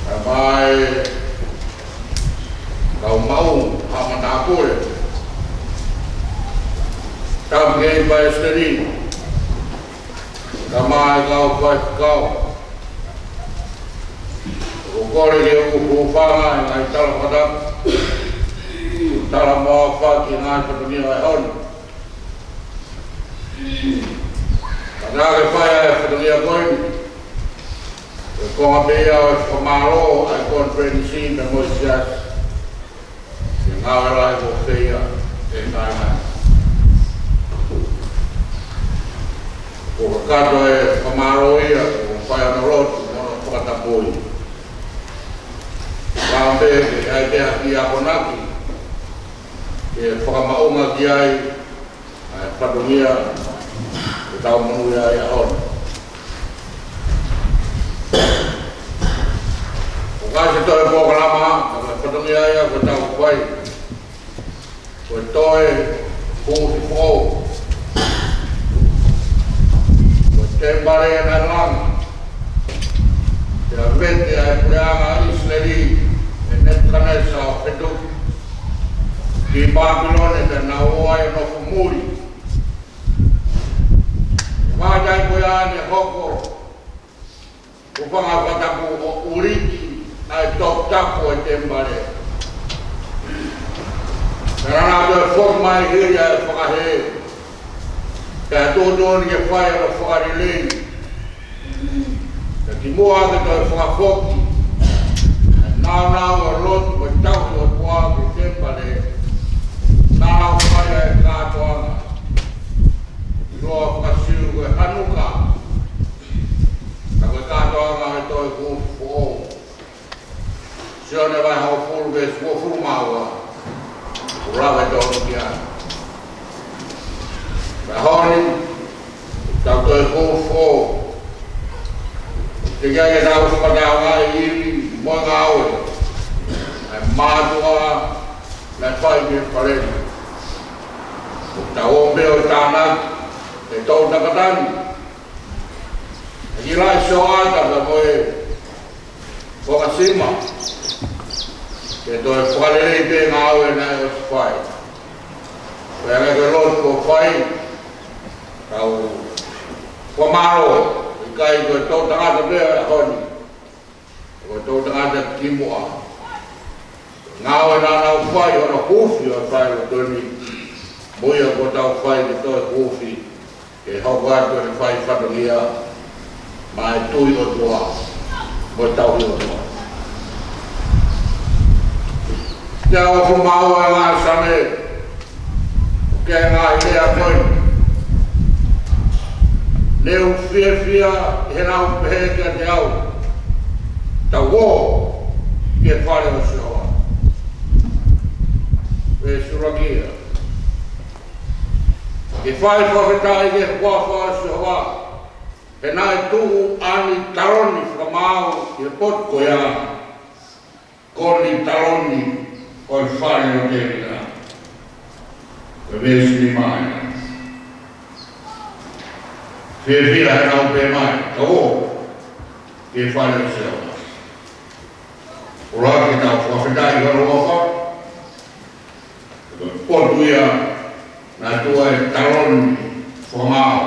Kae ʻumaʻā e kau maʻu ʻa e matāpule. Tapu ki he Palesiteni. Kae ʻumaʻā e kau faifekau. ʻOku ou kole ke u hūfanga he ngaahi tala fakatapu, tala mo e aofaki ki he ngaahi fatongia ʻo e ʻaho ni. Ka naʻa ke fai ʻa e fatongia ko eni, ko e konga pē ia ʻo e fakamālō ʻa e konifelenisi pea mo e siasi. Ke ngāue lahi ko fē ia ʻe tainga. Ko e kakato e fakamālō ia, ko e fai hono lotu, mo hono fakatapui. Ka ʻi ai pē ke ʻai pē ha kiʻi akonaki, ke fakamaʻunga ki ai, ʻa e fatongia ʻoku tau monūʻia ai he ʻaho ni. ʻOku ʻasi e toe polokalama, ka ko e fatongia ia ʻoku tau fai, ko e toe huufi foʻou. Ko e temipale naʻe langa, pea vete ai e puleʻanga ʻo ʻIsileli ʻe Nepukanesa ʻo fetuku ki Pāpilone, pea nau ō ai ʻo nofo muli. Vakai ko ia ne hoko, ʻo fanga fakatapu ʻo ʻuliʻi ʻa e toputapu ʻo e temipale. Pea naʻa nau toe foki mai hili ʻa e fakahē, pea tuʻutuʻuni ke fai ʻa e fakalelei. Pea kimuʻa ke toe fakafoki ʻa e nāunau ʻo e lotu mo e tauhi ʻo e ʻOtua ki he temipale, naʻa nau fai ʻa e kātoanga ʻi he ʻaho faka-Siu ko e Hanuka. Ka ko e kātoanga ʻo e toe huufi foʻou. Sione vahe hongofulu veesi uofulu mā ua. ʻOku lave tonu ki ai. Pea ko eni, tau toe huufi foʻou. Teʻeki ai ke tau fakataʻeʻaongaʻi e ivi mo e ngāue ʻa e mātuʻa naʻe fai ki he fale ni. Tau ō pē ʻo tānaki e toʻutangata ni. ʻE kiʻi lahi sioʻata pea mo e konga sima, ke toe fakalelei pē e ngāue naʻe ʻosi fai. Pea ʻi he lotu kuo fai, tau fakamālō, ʻikai ko e toʻutangata pē ʻo e ʻaho ni, ko e toʻutangata kimuʻa. Ngāue naʻa nau fai hono huufi ʻo e falelotu ni, mo ia kuo tau fai ke toe huufi, ke hoko atu ʻene fai fatongia maʻá e tui ʻOtua mo e tauhi ʻOtua. Te u hūfanga ʻi he ngaahi Saame, ʻo kau ki he ngaahi lea ko eni. Ne u fiefia ʻi heʻenau pehē kiate au, tau ō ki he fale ʻo Sihova. Veesi ʻuluaki ia. Ke fai fakafetaʻi ki he huafa ʻo Sihova, he naʻe tuʻu ʻa e taloni fakamaau ʻi he potu ko ia, ko e taloni ʻo e fale ʻo Tēvita. Ko e veesi nima ia. Fiefia heʻenau pehē mai, tau ō ki he fale ʻo Sihova. ʻUluaki, tau fakafetaʻi ki hono huafa, ko e potu ia naʻe tuʻu ai e taloni fakamaau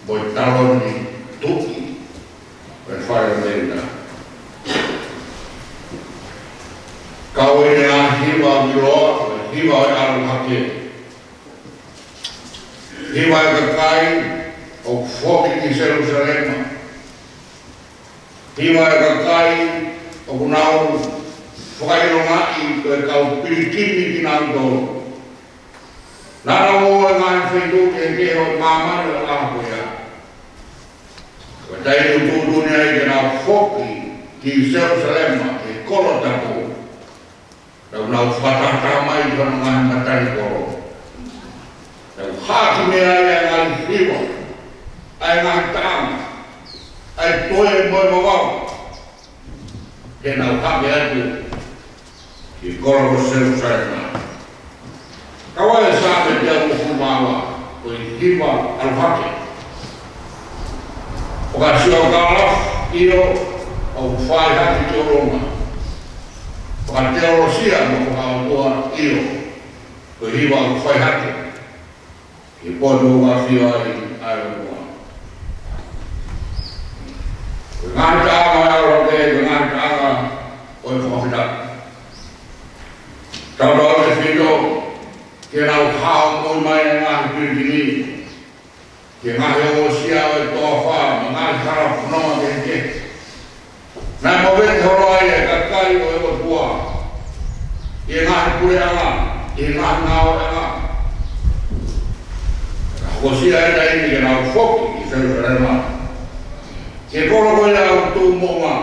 mo e taloni tuʻi ʻo e fale ʻo Tēvita. Kau ai e ngaahi hiva ʻo e ʻiloa, ko e hiva ʻo e ʻalu hake. Hiva ʻa e kakai ʻoku foki ki Selusalema. Hiva ʻa e kakai ʻoku nau fakaʻilongaʻi ko e kau pilikimi kinautolu. Naʻa nau ō ʻi he ngaahi feituʻu kehekehe ʻo māmani ʻo e ʻaho ko ia. Ko e taimi ʻoku tuʻutuʻuni ai ke nau foki ki Selusalema, ki he kolo tapu. Nau nau fakatahataha mai ki hono ngaahi matani kolo. Nau hākimea ai ʻa e ngaahi hiva, ʻa e ngaahi taʻanga, ʻa e toe mo e vavau. Ke nau hake atu ki he kolo ko Selusalema. Kau ai e Saame teau uofulu mā ua, ko e hiva ʻalu hake. Fakasiokalafo, ʻio, ʻoku fai hake ki ʻolunga. Fakateolosia mo fakaʻotua, ʻio, ko e hiva ʻoku fai hake ki he potu ʻoku ʻafio ai ʻa e ʻOtua. Ko e ngaahi taʻanga ʻo e ʻalu hake, ko e ngaahi taʻanga ʻo e fakafetaʻi. Tautau ʻetau fito, ke nau hao moʻui mai e ngaahi pilikimi, ki he ngaahi ʻosi ʻo e toafa, mo e ngaahi hala fononga kehekehe. Naʻe movete holo ai e kakai ʻo e ʻOtua ʻi he ngaahi puleʻanga, ʻi he ngaahi ngāueʻanga. Ka hokosia e taimi ke nau foki ki Selusalema, ki he kolo ko ia ʻoku tuʻu moʻunga,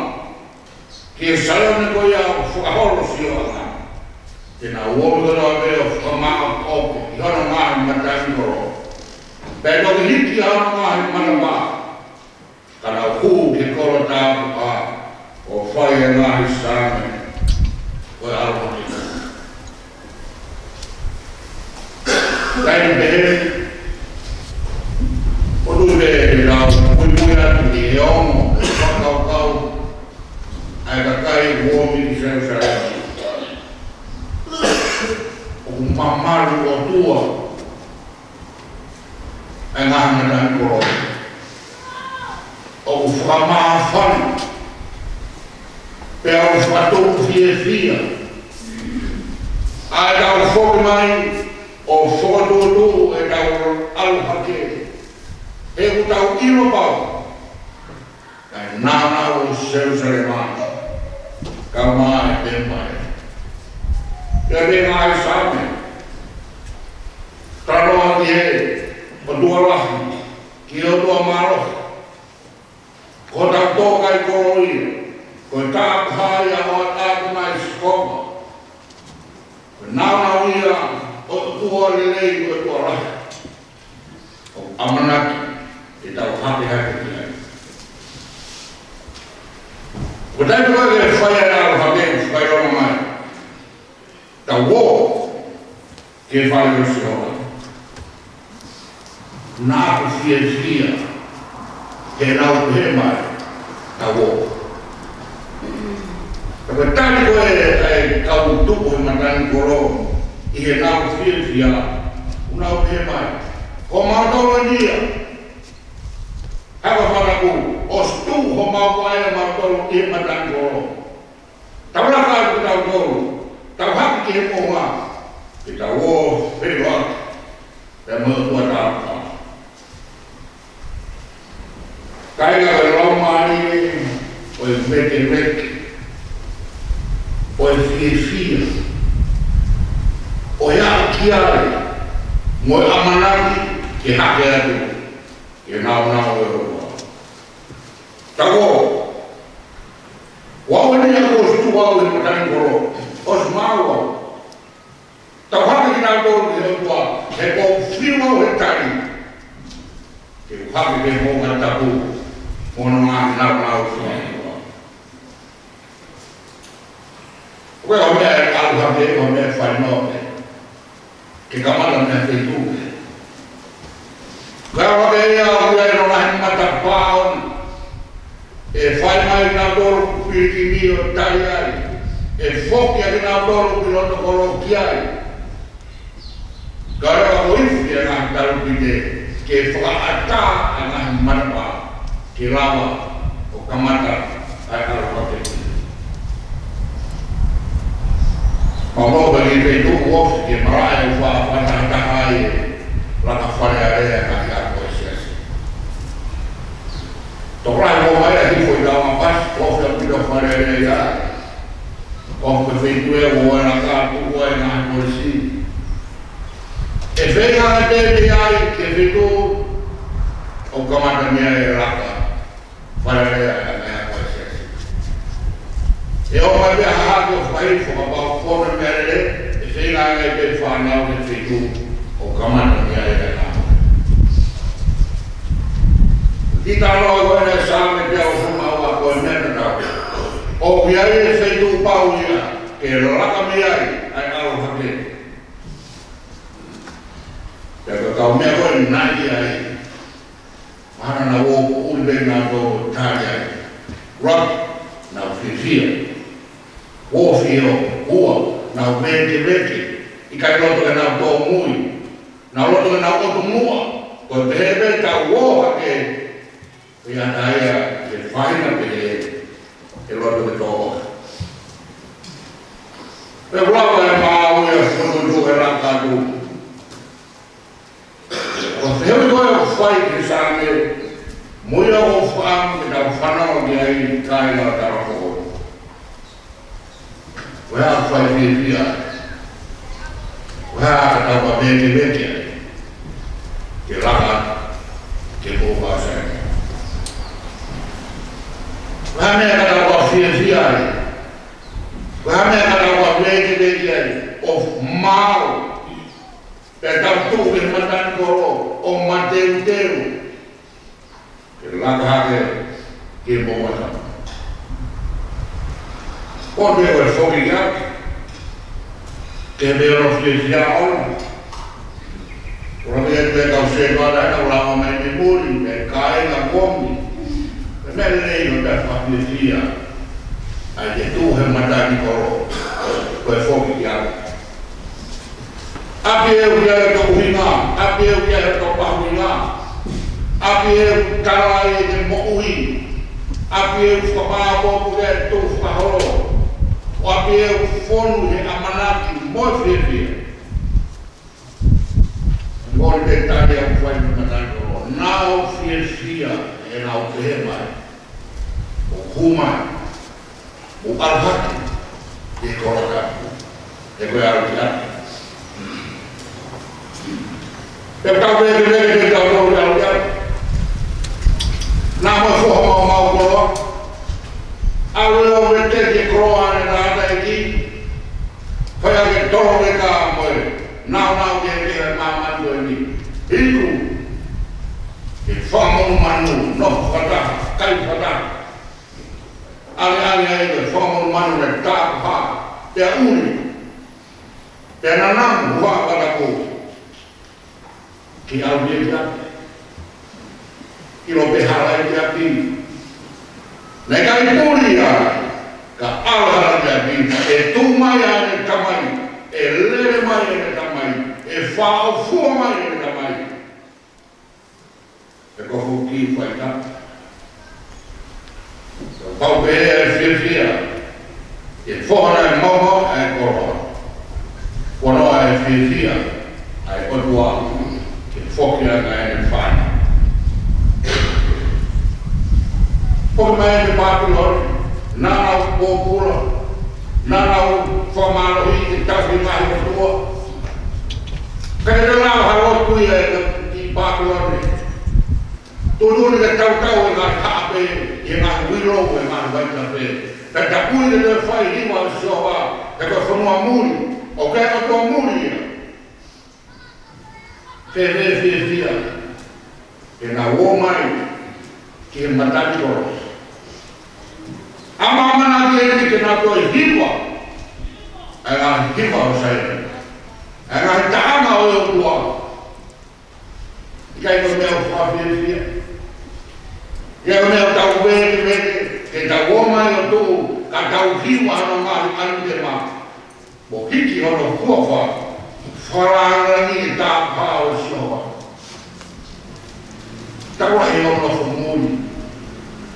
ki he Saione ko ia ʻoku fakaholo sioʻanga. Te nau omi kotoa pē ʻo fakamāʻopoʻopo ʻi hono ngaahi matangi kolo, pea toki hiki ʻa hono ngaahi matapā, ka nau hū ki he kolo tāpuhā ʻo fai e ngaahi saame ʻo e ʻalu hake. Taimi pehē, ʻoku ou tui pē te nau muimui atu ki he ongo fakakaukau ʻa e kakai ʻoku omi ki Selusalema. ʻOku mamalu ʻOtua ʻa e ngaahi matangi kolo. ʻOku fakamāfana pea ʻoku fakatupu fiefia ʻa ʻetau foki mai ʻo fokotuʻutuʻu ʻetau ʻalu hake. He ʻoku tau ʻilo pau, kae nāunau ʻo Selusalema, ka mai pē mai. Pea mei he ngaahi saame, talanoa ki he ʻOtua lahi, ki he ʻOtua mālohi. Ko hotau tōkaikolo ia, ko e tāpuhā ia ʻo e ʻOtua ʻi Sihova. Ko e nāunau ia ʻo e ʻOtua lelei, ko e ʻOtua lahi. ʻOku ʻamanaki ke tau hake hake ki ai. Ko e taimi ko ē ke fai ai e ʻalu hake, fai ʻo mai, tau ō ki he fale ʻo Sihova. Naʻa ku fiefia heʻenau pehē mai, tau ō. Ka ko e tali ko ē ʻa e kau tupu he matangi kolo ʻi heʻenau fiefia, ʻoku nau pehē mai, ko mautolu eni ia. Haka fakaku, ʻosi tuʻu homau vaʻe ʻamautolu ʻi he matangi kolo. Tau laka atu kitautolu, tau hake ki he moʻunga, ke tau ō feʻiloaki pea mo e ʻOtua tāpuhā. Kāinga, ko e laumālie ʻo e vēkeveke, ʻo e fiefia, ʻo e aʻu ki ai, mo e ʻamanaki ke hake atu ki he nāunau ʻo e ʻOtua. Tau ō. Ko au eni ia kuo ʻosi tuʻu au he matangi kolo, ʻosi maʻu au. Tau hake kitautolu ki he ʻOtua, he kuo u fiu au he tali ke u hake ki he moʻunga tapu mo hono ngaahi nāunau ʻo e ʻOtua. Ko e meʻa ʻe ʻalu hake, ko e meʻa fai noa pē ke kamata meʻa feituʻu. Ko e ʻalu hake ia ʻoku ʻi ai hono ngaahi matapā ʻoku ne fai mai kinautolu ʻoku pilikimi ʻo tali ai, ʻe foki ʻa kinautolu ki loto kolo ki ai. Ka lava ʻo ifi ʻa e ngaahi talupite ke fakaʻatā ʻa e ngaahi matapā ke lava ʻo kamata ʻa e ʻalu hake. Mau ʻalu pē ki he feituʻu ofi ke malaʻe ʻo fakatahataha ai e laka Fale Alea ʻa e ngaahi ako ʻa e siasi. Tokolahi ʻoku ʻomai ʻa e hifo ʻi Taungapasi, ofi ʻaupito Fale Alea ia. ʻOku ʻi he feituʻu ʻe ua ʻa e laka, tuku ai e ngaahi kolisi. ʻE feinga ange pē ke ʻi ai ki he feituʻu ʻoku kamata mei ai e laka Fale Alea ʻa e ngaahi ako ʻa e siasi. ʻE ʻomai pē ha hahake ʻo fakahifo kapau ʻoku pono e meʻalele, ʻe feinga ange pē fānau ki he feituʻu ʻoku kamata mei ai e laka. Kiʻi talanoa ko ena ʻa e Saame teau hongofulu mā ua, ko e meʻa tatau. ʻOku ʻi ai e feituʻu pau ia ke laka mei ai ʻa e ʻalu hake. Pea ko e kau meʻa ko ē naʻe ʻi ai, mahalo naʻa nau ō ʻo ui Pea nau tō tali ai. Rock, nau fiefia. Uofio, ua, nau vēkeveke. ʻIkai loto ke nau tōmui. Nau loto ke nau ʻotu muʻa. Ko e pehē pē tau ō hake. Pea ʻai ia ke fai na pehē. ʻE loto ke tō. Pea ʻoku lava e maau ia fono tu e laka atu. Ko e fehuʻi ko ē ʻoku fai ki he Saame, mo ia ʻoku ou fakaʻamu ke tau fanongo ki ai, kāinga ʻo e talafō. Ko e hā ʻoku fai fiefia? Ko e hā ka tau ka vēkeveke ai? Ke laka, ke mou vāsai. Ko e hā meʻa ka tau ka fiefia ai? Ko e hā meʻa ka tau ka vēkeveke ai? ʻO maau. Pea tau tuʻu ki he matanikolo ʻo mateuteu ke laka hake ki he moʻunga. Ko e meʻa ko e foki ia, ke meʻa ʻo fiefia ʻona. ʻOku lava ia ke kau sētuata ʻoku lava mai mei muli, mei he kāinga komi. Ko e meʻa lelei ʻo tau fakafiefia ai ke tuʻu he matanikolo, ko e foki ia. ʻApi ē ʻoku ʻi ai hoto ʻuhinga, ʻapi ē ʻoku ʻi ai hoto mahuʻinga, ʻapi ē ʻoku tala ai ʻene moʻui, ʻapi ē ʻoku fakamāʻopoʻopo ʻi he tukufakaholo, ʻo ʻapi ē ʻoku fonu he ʻamanaki mo e fiefia. Mou tali ʻa e fai matanikolo, nau fiefia, ʻenau pehē mai, ʻoku hū mai, ʻoku ʻalu hake ki he koloa tapu, he ko e ʻalu ki ʻapi. Pea tau vēkeveke, pea tau ʻalu ki ʻapi. Naʻa mo e foha maumau koloa. ʻAlu ʻo vete ki he koloa ʻa e tangataʻeiki. Fai ʻaki e tolo veka mo e naunau kehekehe ʻa māmani ko eni. Hiku. Ke fakamonumanu, nofo fakataha, kai fakataha. ʻAle ʻale ai ke fakamonumanu naʻe tāpuhā, pea ʻuli, pea nanamu, huaʻa fakatapu. Ke ʻalu ia ki ʻapi. ʻIlo pē hala ia ki ʻapi. Naʻe ʻikai puli ia, ka ʻalu hala ki ʻapi, ʻe tuʻu mai ʻene tamai, ʻe lele mai ʻene tamai, ʻe fāʻofua mai ʻene tamai. He ko hoku kiʻi faʻitaka. Pau pē ʻa e fiefia ʻi he foha naʻe maumau ʻa e koloa. Ko hono ʻai fiefia ʻa e ʻOtua ke foki ʻa e ngaahi fānau. Foki mai ki Pāpilone, naʻa nau pōpula, naʻa nau fakamālohiʻi ke tauhi e ngaahi motuʻa. Ka ʻikai ke lava ha lotu ia ʻi Pāpilone. Tuʻutuʻuni ke tautau e ngaahi haʻape, ʻi he ngaahi uilo, ʻi he ngaahi vaitafe. Ka tapu ke toe fai hiva ʻo Sihova, he ko e fonua muli, ʻoku ʻikai ʻOtua muli ia. Fēfē fiefia, ke nau ō mai ki he matanikolo. ʻAmanaki eni ke nau toe hiva ʻa e ngaahi hiva ʻo Saione, ʻa e ngaahi taʻanga ʻo e ʻOtua. ʻIkai ko e meʻa ʻoku fakafiefia? ʻIkai ko e meʻa ʻoku tau vēkeveke, ke tau ō mai ʻo tuʻu, ka tau hiva hono ngaahi ʻanitema, mo hiki hono huafa, fakalāngilangiʻi e tāpuhā ʻo Sihova. Tau lahi hono nofo muli,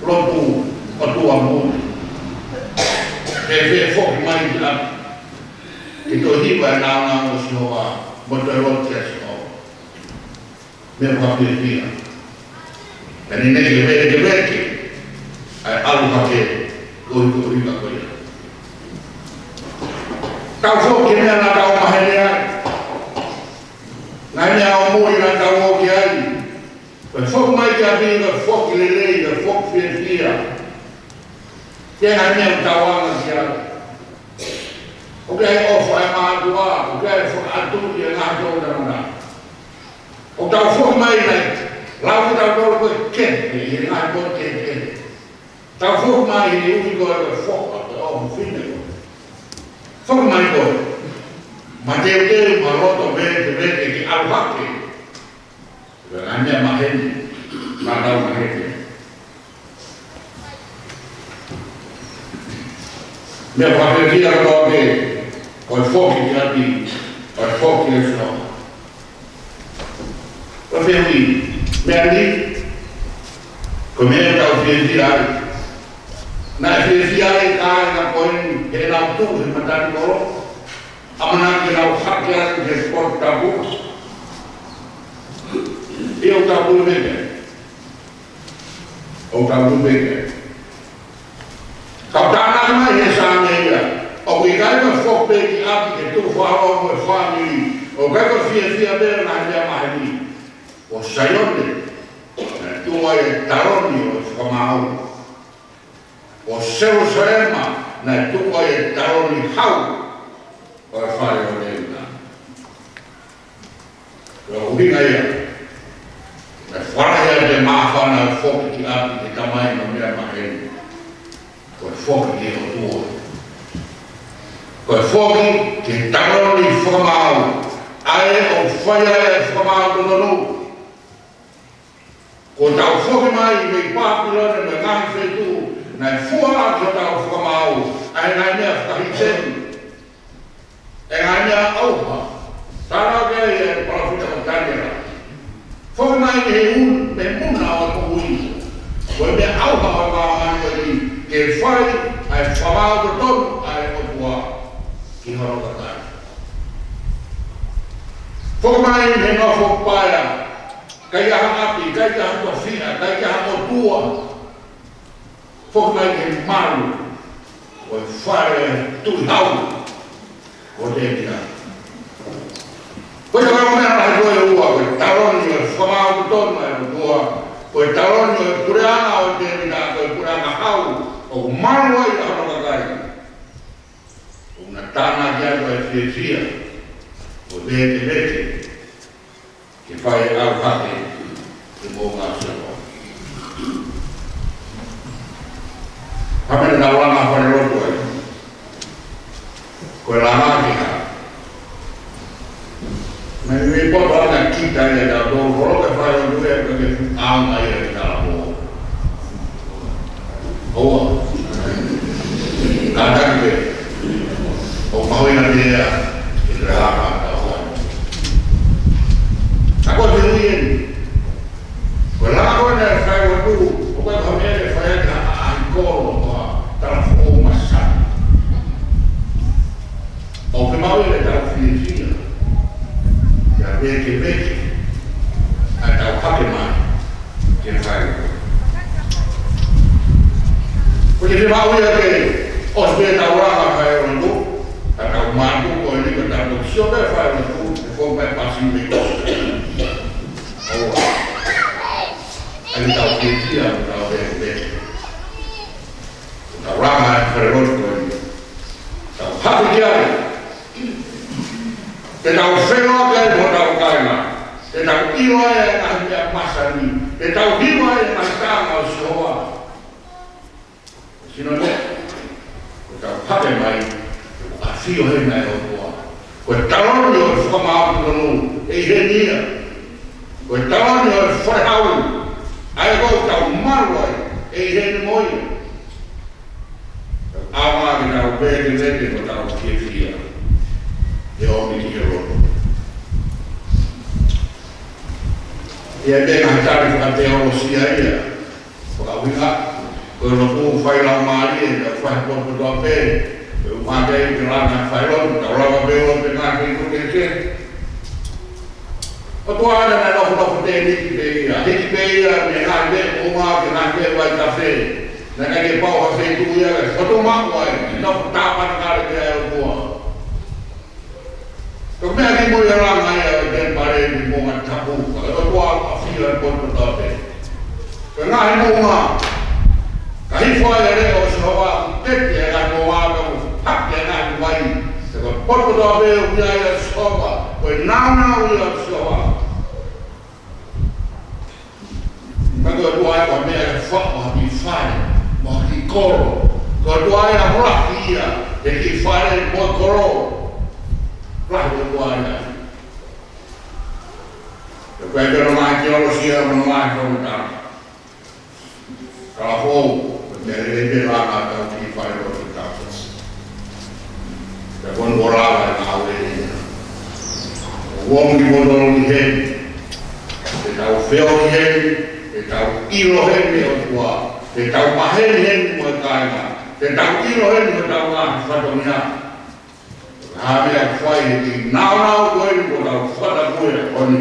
lotu ʻOtua muli. Fēfē foki mai ki ʻapi, ke toe hiva e naunau ʻo Sihova, mo toe lotu kia Sihova. Meʻa fakafiefia. Ka ne ne ke vēkeveke ʻa e ʻalu hake ko e koeʻuhi ko ia. Tau foki ki he meʻa naʻa tau maheni ai. Ngaahi meʻa ʻo muli naʻa tau ō ki ai. Ko e foki mai ki ʻapi ko e foki lelei, ko e foki fiefia. Ke ngaahi meʻa ʻoku tau anga ki ai. ʻOku ʻi ai e ʻofa ʻa e mātuʻa, ʻoku ʻi ai e fakaʻatuʻi ʻa e ngaahi toʻutangata. ʻOku tau foki mai nai, lau ke tau tolo ko e kehe, ʻi he ngaahi potu kehekehe. Tau foki mai he ui ko e foha, ko e ʻofefine ko e. Foki mai ko e. Mateuteu, mo e loto vēkeveke ke ʻalu hake. Ko e ngaahi meʻa maheni, naʻa tau maheni. Meʻa fakafiefia kotoa pē, ko e foki ki ʻapi, ko e foki ʻa Sihova. Ko e fehuʻi, meʻa ni, ko e meʻa ʻoku tau fiefia ai. Naʻe fiefia ai e kāinga ko eni heʻenau tuʻu he matanikolo, ʻamanaki ke nau hake atu ki he potu tapu. ʻIo, ʻoku tau tuʻu pē ki ai. ʻOku tau tuʻu pē ki ai. Ka ʻoku tānaki mai he Saame ia, ʻoku ʻikai ko e foki pē ki ʻapi ke tuʻu fakalongo e fāmili, ʻoku ʻikai ko e fiefia pē ʻo e ngaahi meʻa maheni. Ko Saione naʻe tuʻu ai e taloni ʻo e fakamaau. Ko Selūsalema naʻe tuʻu ai e taloni hau ʻo e fale ʻo Tēvita. Ko e ʻuhinga ia, naʻe fakalahi ʻa e māfana ʻo e foki ki ʻapi ki he tamai mo e meʻa maheni. Ko e foki ki he ʻOtua. Ko e foki ki he taloni fakamaau, ʻa ē ʻoku fai ai e fakamaau totonu. Ko ʻetau foki mai mei Pāpilone mo e ngaahi feituʻu naʻe fua ʻaki hotau fakamaau, ʻa e ngaahi meʻa fakahīteni, ʻa e ngaahi meʻa ʻauha. Talanoa ki ai e palōfita ko Taniela. Foki mai mei he un-, mei muna ʻo e moʻui, ko e meʻa ʻauha ʻo e māmani ko eni, ke fai ʻa e fakamaau totonu ʻa e ʻOtua ki hono kakai. Foki mai mei he nofo paea, ʻikai ha ʻapi, ʻikai ha tofiʻa, ʻikai ha ʻOtua. Foki mai ki he malu ʻo e fale ʻo e tuʻi hau ko Tēvita. Ko e taha e meʻa lahi ko ē ʻe ua, ko e taloni ʻo e fakamaau totonu ʻa e ʻOtua, ko e taloni ʻo e puleʻanga ʻo Tēvita, ko e puleʻanga hau ʻoku malu ai ʻa hono kakai. ʻOku na tānaki atu ʻa e fiefia mo e vēkeveke ke fai ʻalu hake ki he moʻunga ʻo Sihova. Hā e meʻa naʻa tau langa falelotu ai? Ko e langa ki ha meʻa ni, ʻoku poto ʻa e kita ia, ka tau holo ke fai ʻo tuʻu ʻe ka ke fuʻu ʻaonga ia ki he talapō. ʻOua. Kātaki pē. ʻOku mahuʻinga pē ia ke toe hanga ʻo tau fai. Ka ko e fehuʻi eni. Ko e langa ko ē naʻe fai ʻo tuʻu, ʻoku ʻikai ko ha meʻa ke fai ʻaki ha ʻaʻahi kolo pe ha talafoʻou masani. ʻOku ke maʻu ia ke tau fiefia, ke vēkeveke ʻa ʻetau hake mai ke fai. Ko e fiemaʻu ia ke ʻosi pē ʻetau langa fai ʻo tuʻu, ka tau mātuku ko eni ka tau toki sio pē fai ʻo tuʻu, ʻe foki mai pasi mei ko. ʻOua. ʻAi ke tau fiefia, ke tau vēkeveke. Ke tau langa e falelotu ko eni. Tau hake ki ai. Ke tau feʻiloaki ai mo hotau kāinga. Ke tau ʻilo ai e ngaahi meʻa masani. Ke tau hiva ai e ngaahi taʻanga ʻo Sihova. Sino ne, ko ʻetau hake mai, ko e ʻafio heni ʻa e ʻOtua. Ko e taloni ʻo e fakamaau totonu, ʻe ʻi heni ia. Ko e taloni ʻo e fale hau, ʻa ē ʻoku tau malu ai, ʻe ʻi heni mo ia. ʻAma ke tau vēkeveke mo tau fiefia, ʻe ʻomi ki he lotu. ʻI ai pē ngaahi tali fakateolosia ia. Fakaʻuhinga, ko e lotu fai laumālie, ka fai potopoto pē, ʻe ʻumaʻā ke langa fai lotu, tau lava pē ʻo pē ngaahi feituʻu kehekehe. ʻOtua naʻe nofonofo tēniti pē ia, hiki pē ia, mei he ngaahi veʻe moʻunga ki he ngaahi veʻe vaitafe. Naʻe ʻikai ke pau ha feituʻu ia, ke fotu maʻu ai, nofo tāpanekale pē ʻa e ʻOtua. Ko e meʻa ki mui ʻa e langa ia ʻo e temipale ni mo e ngaahi tapu, ka ko e ʻOtua ʻoku ʻafio he potopoto pē. Ko e ngaahi moʻunga, ka hifo ai e leʻo ʻo Sihova, teke e ngaahi moʻunga ka mo hake e ngaahi vai. He ko e potopoto pē ʻoku ʻi ai ʻa Sihova, ko e nāunau ia ʻo Sihova. Ka ko e ʻOtua ia ko e meʻa ʻe faʻo ha kiʻi fale, mo ha kiʻi kolo. Ko e ʻOtua ia ʻoku lahi ia, he kiʻi fale mo e kolo. Lahi ʻOtua ia. He ko e ʻikai ke ʻi ai ha teolosia mo ha fakamatala. Ka ʻoku ou, ko e meʻa lelei pē langa ʻetau kiʻi falelotu ʻi he taʻu. Ko e lava e ngāue ni. ʻOku ʻomi kimoutolu ki heni. Te tau feohi heni, te tau ʻilo heni ʻOtua, te tau maheni heni mo e kāinga, te tau ʻilo heni mo e tau ngaahi fatongia. Ko e hā e meʻa ʻoku fai he kiʻi nāunau ko eni kuo tau fakatapu he ʻaho ni.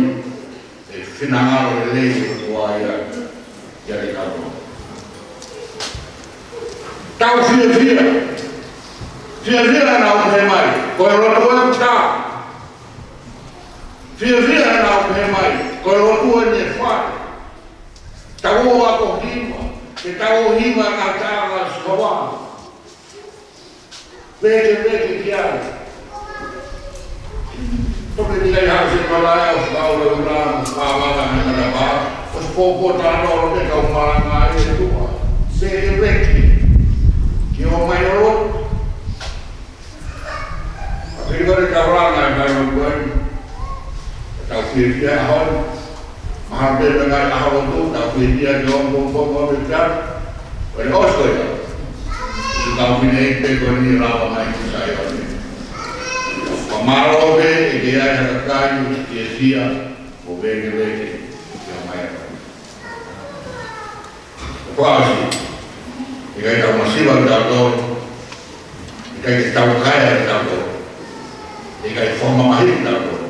ʻE finangalo lelei ʻOtua ia, ia ʻiate kitautolu. Tau fiefia. Fiefia naʻa nau pehē mai, ko e lotu ʻoku taau. Fiefia naʻa nau pehē mai, ko e lotu eni ʻe fai. Tau ō ʻo ako hiva, ke tau ō hiva ʻa e ngaahi taʻanga ʻo Sihova. Vēkeveke ki ai. Toki ni kai hau se malaʻia ʻo fakaʻuleʻula, ʻo fakaʻuleʻula he manava, ʻo se pōpō tāno ʻo ke kau malanga ai e tua. Vēkeveke. Ke ō mai ʻo lotu. ʻA pili kore ka ulanga e kai ʻo kuai. Tau fiefia ʻaho ni. Mahalo pē meʻa ngaahi ʻaho lotu, tau fiefia ke ō mo, mo, mo, mo, mo, ko e ʻosi ko ia. Siʻi kau fineʻeiki pē ko eni lava mai ki Saione. Fakamālō pē ʻe ʻi ai ha kakai fiefia mo vēkeveke ke ō mai ʻo. Ko e ʻosi. ʻIkai tau masiva kitautolu. ʻIkai ke tau kaia kitautolu. ʻIkai fakamamahi kitautolu.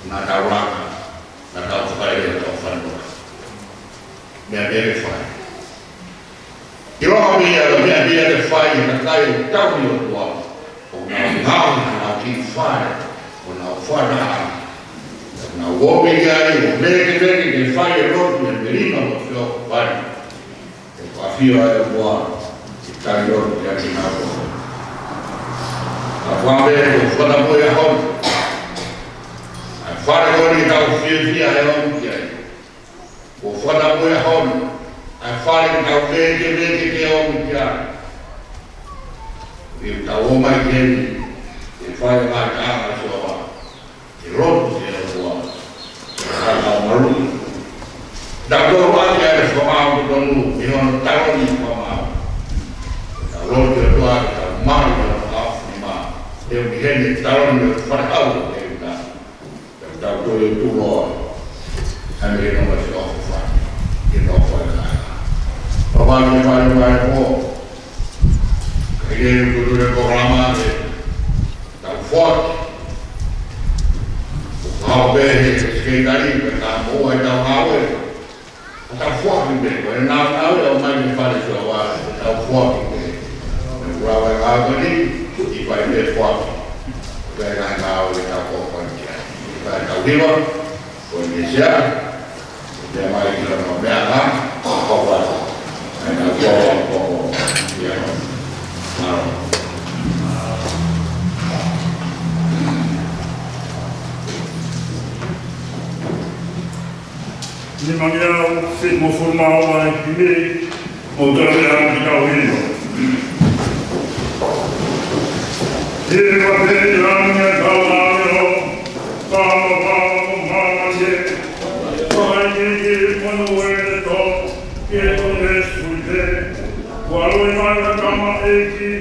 Naʻa tau laka. Naʻa tau fakalele ʻetau fanua. Meʻa pē ke fai. ʻIlonga pē ia, meʻa pē ia ke fai, ʻe kakai ʻoku tauhi ʻOtua. ʻOku nau ngāue, ʻoku nau kiʻi fai, ʻoku nau fana. ʻOku nau ō mai ki ai, ʻo vēkeveke ke fai e lotu he melino mo e feʻofoʻofani. ʻE ʻafio ai ʻOtua, ke tali lotu kiate kinautolu. Ka kuo pehē ʻoku fakatapu he ʻaho ni. ʻA e fale ko eni tau fiefia he ʻaho ni ki ai. ʻOku fakatapu he ʻaho ni, ʻa e fale ke tau vēkeveke ke ō mai ki ai. ʻOku tau ō mai ki heni, ke fai e ngaahi taʻanga ʻo Sihova, ke lotu ki he ʻOtua, ke fai ʻetau maluʻi. Tau tō ʻaki ʻa e fakamaau totonu, ʻi hono taloni fakamaau. Tau lotu ki he ʻOtua, ke tau malu ʻi hono ʻaofinima, he ʻoku ʻi heni e taloni ʻo e fale ʻau ʻo e ʻOtua. Tau toe tuʻu loa. Hame ke nonga te ofa fa. Ke nonga fa ka. Papa ke fai mai po. Ke ke tuʻu le polokalama ke tau foaki. Ko hao pē he sekelitali, pea ka mo ai tau ngāue. Tau foaki pē, ko e nāunau ʻe ʻomai mei Fale Sihova, tau foaki pē. Mei ʻUlua Vaivaha ko eni, ʻi fai pē foaki. Ko e ngaahi ngāue tau foaki ki ai. ʻI fai tau hiva, ko e mesia, te mai ki hono meʻa ka, ko fai. Mei nā ko, ko, ko, ia. Mālō. Nimangeau fitungofulu mā ua e himi, mou tala ʻa e ʻaho ni ki tau hiva. Hiva pē ʻi langi ʻa e kau ʻāngelo, pāpā mo māmani ē, fakaikiiki mo e ʻeletō, ke tonu e sui pē, kuo loi mai ʻa e tamaiki,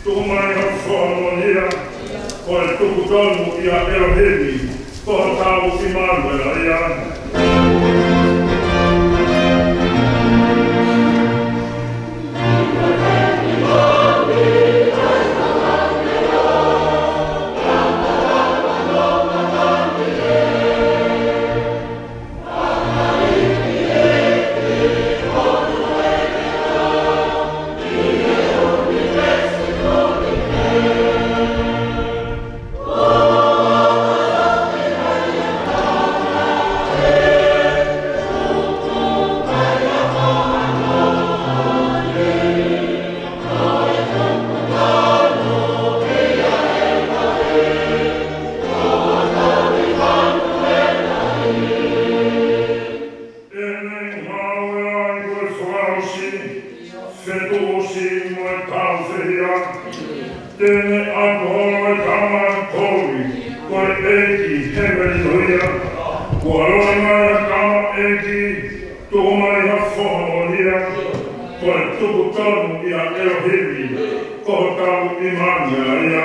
tuku mai ha foha moʻoni ia, ko e tuku tonu ia ʻa ʻElohimi, ko hotau ʻImanuela ia. ʻEne ngāue ai ko e fakaʻosi, fetuʻusi mo e tāufehiʻa. Te ne ʻatu holo e tama ʻe tolu, ko e ʻEiki he melino ia. Kuo loi mai ʻa e tamaiki, tuku mai ha foha moʻoni ia, ko e tuku tonu ia ʻa ʻElohimi, ko hotau ʻImanuela ia.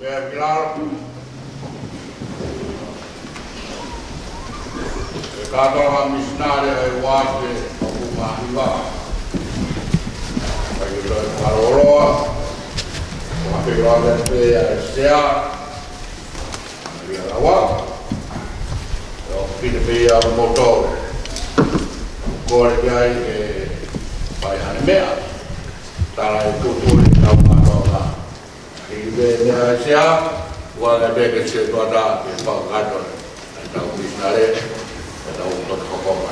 Pea ki lalo. E kātoanga misinale ʻa e uafe ʻo Kumahiva. Ka ʻi he toe fakalōloa, ʻoku ʻi ai pē ʻa e sea, ʻa e lau. ʻOku pehē pē ia ʻa moutolu. Kole ki ai ke fai haʻane meʻa. Tala e tuʻutuʻuni ʻetau kātoanga. Hili pē meʻa ʻa e sea, ua le peke se tuata, ke fakakātoa ʻetau misinale, ʻetau toto kokopa.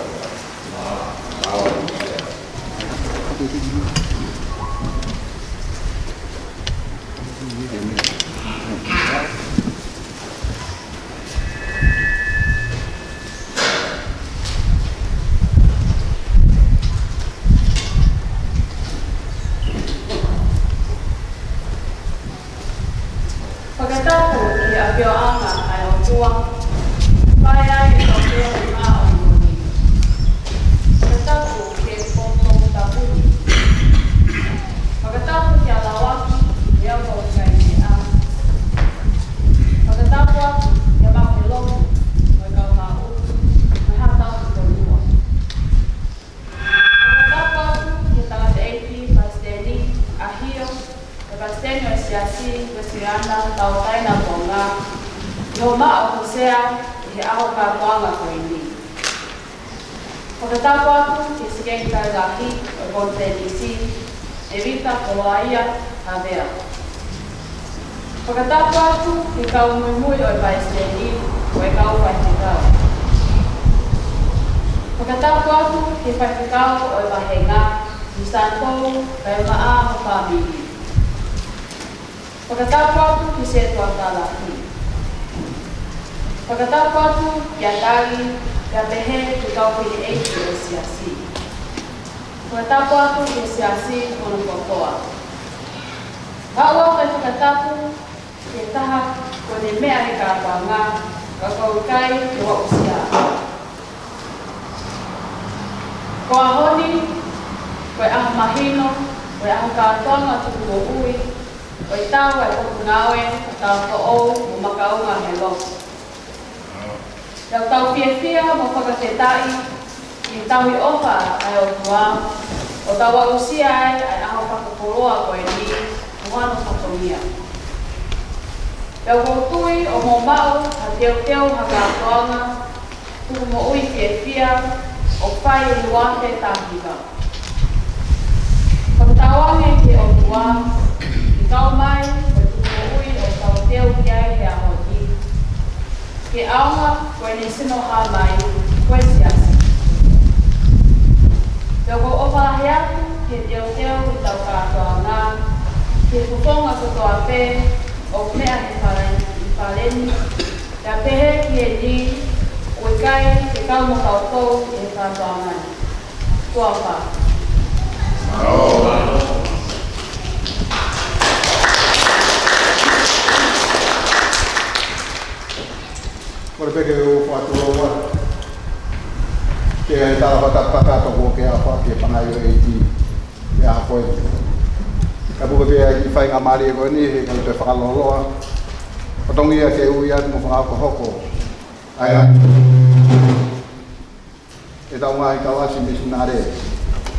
Mālō. Fakatapu ki he ʻafioʻanga ʻa e ʻOtua, fai ai e tokea ʻi māʻoniʻoni. Fakatapu ki he poupou tapu ni. Fakatapu kia Lauaki, ʻi he ʻofa ʻoku ʻikai meʻa. Fakatapu atu kia Maʻuheloku, mo e kau maʻu, mo e haʻa tau tukonua. Fakatapu atu ki he tangataʻeiki palesiteni ʻa Hio, mo e palesiteni ʻo e Siasi Uēsiliana Tauʻatāina ʻo Tonga, ʻi hoʻo maʻu ko e sea ʻi he ʻaho kātoanga ko eni. Fakatapu atu ki he Sekelitali Lahi ʻo e Konifelenisi, ʻEvita Koloaia Havea. Fakatapu atu ki he kau muimui ʻo e palesiteni mo e kau faifekau. Fakatapu atu ki he faifekau ʻo e vāhenga, Mister Pou, kae ʻumaʻā hoʻo fāmili. Fakatapu atu ki he setuata lahi. Fakatapu atu kia Tali, pea pehē ki he kau fineʻeiki ʻo e siasi. Fakatapu atu ki he siasi hokohoko. Haʻu au ke fakatapu ki he taha kuo ne meʻa he kātoanga, ka kuo ʻikai ke u aʻusia. Ko e ʻaho ni, ko e ʻaho mahino, ko e ʻaho kātoanga tuku moʻui, ko e tau ʻa e Potungāue ʻa Taʻotoʻou mo Makaunga he lotu. Tau tau fiefia mo fakafetaʻi ʻi he tauhi ʻofa ʻa e ʻOtua, ʻo tau aʻusia ai ʻa e ʻaho fakakoloa ko eni, mo hono fatongia. Pea ʻoku ou tui ʻoku mou maʻu ha teuteu ha kātoanga tuku moʻui fiefia ʻoku fai ʻi he uafe taha hiva. Fakatauange ki he ʻOtua, ke kau mai ko e tuku moʻui ʻoku tau teu ki ai he ʻaho ni, ke ʻaonga ko ʻene sino hā mai, ko e siasi. Pea ʻoku ou ʻofa lahi atu ki he teuteu ʻi hotau kātoanga, ki he fofonga kotoa pē ʻoku meʻa he fale, he fale ni, pea pehē ki heni, ʻoku ʻikai ke kau mo kitautolu ʻi he kātoanga ni. Tuʻa ʻofa. Kole pē ke u fakatulou atu ki he tala fakatapu kakato kuo ke ʻofa ki he pangai ʻo e ʻEiki he ʻaho ko eni. Ka puke pē ʻa e kiʻi faingamālie ko eni, he ʻikai toe fakalōloa. Fatongia ke ui atu mo fakahokohoko ʻa e ngaahi ʻetau ngaahi kalasi misinale.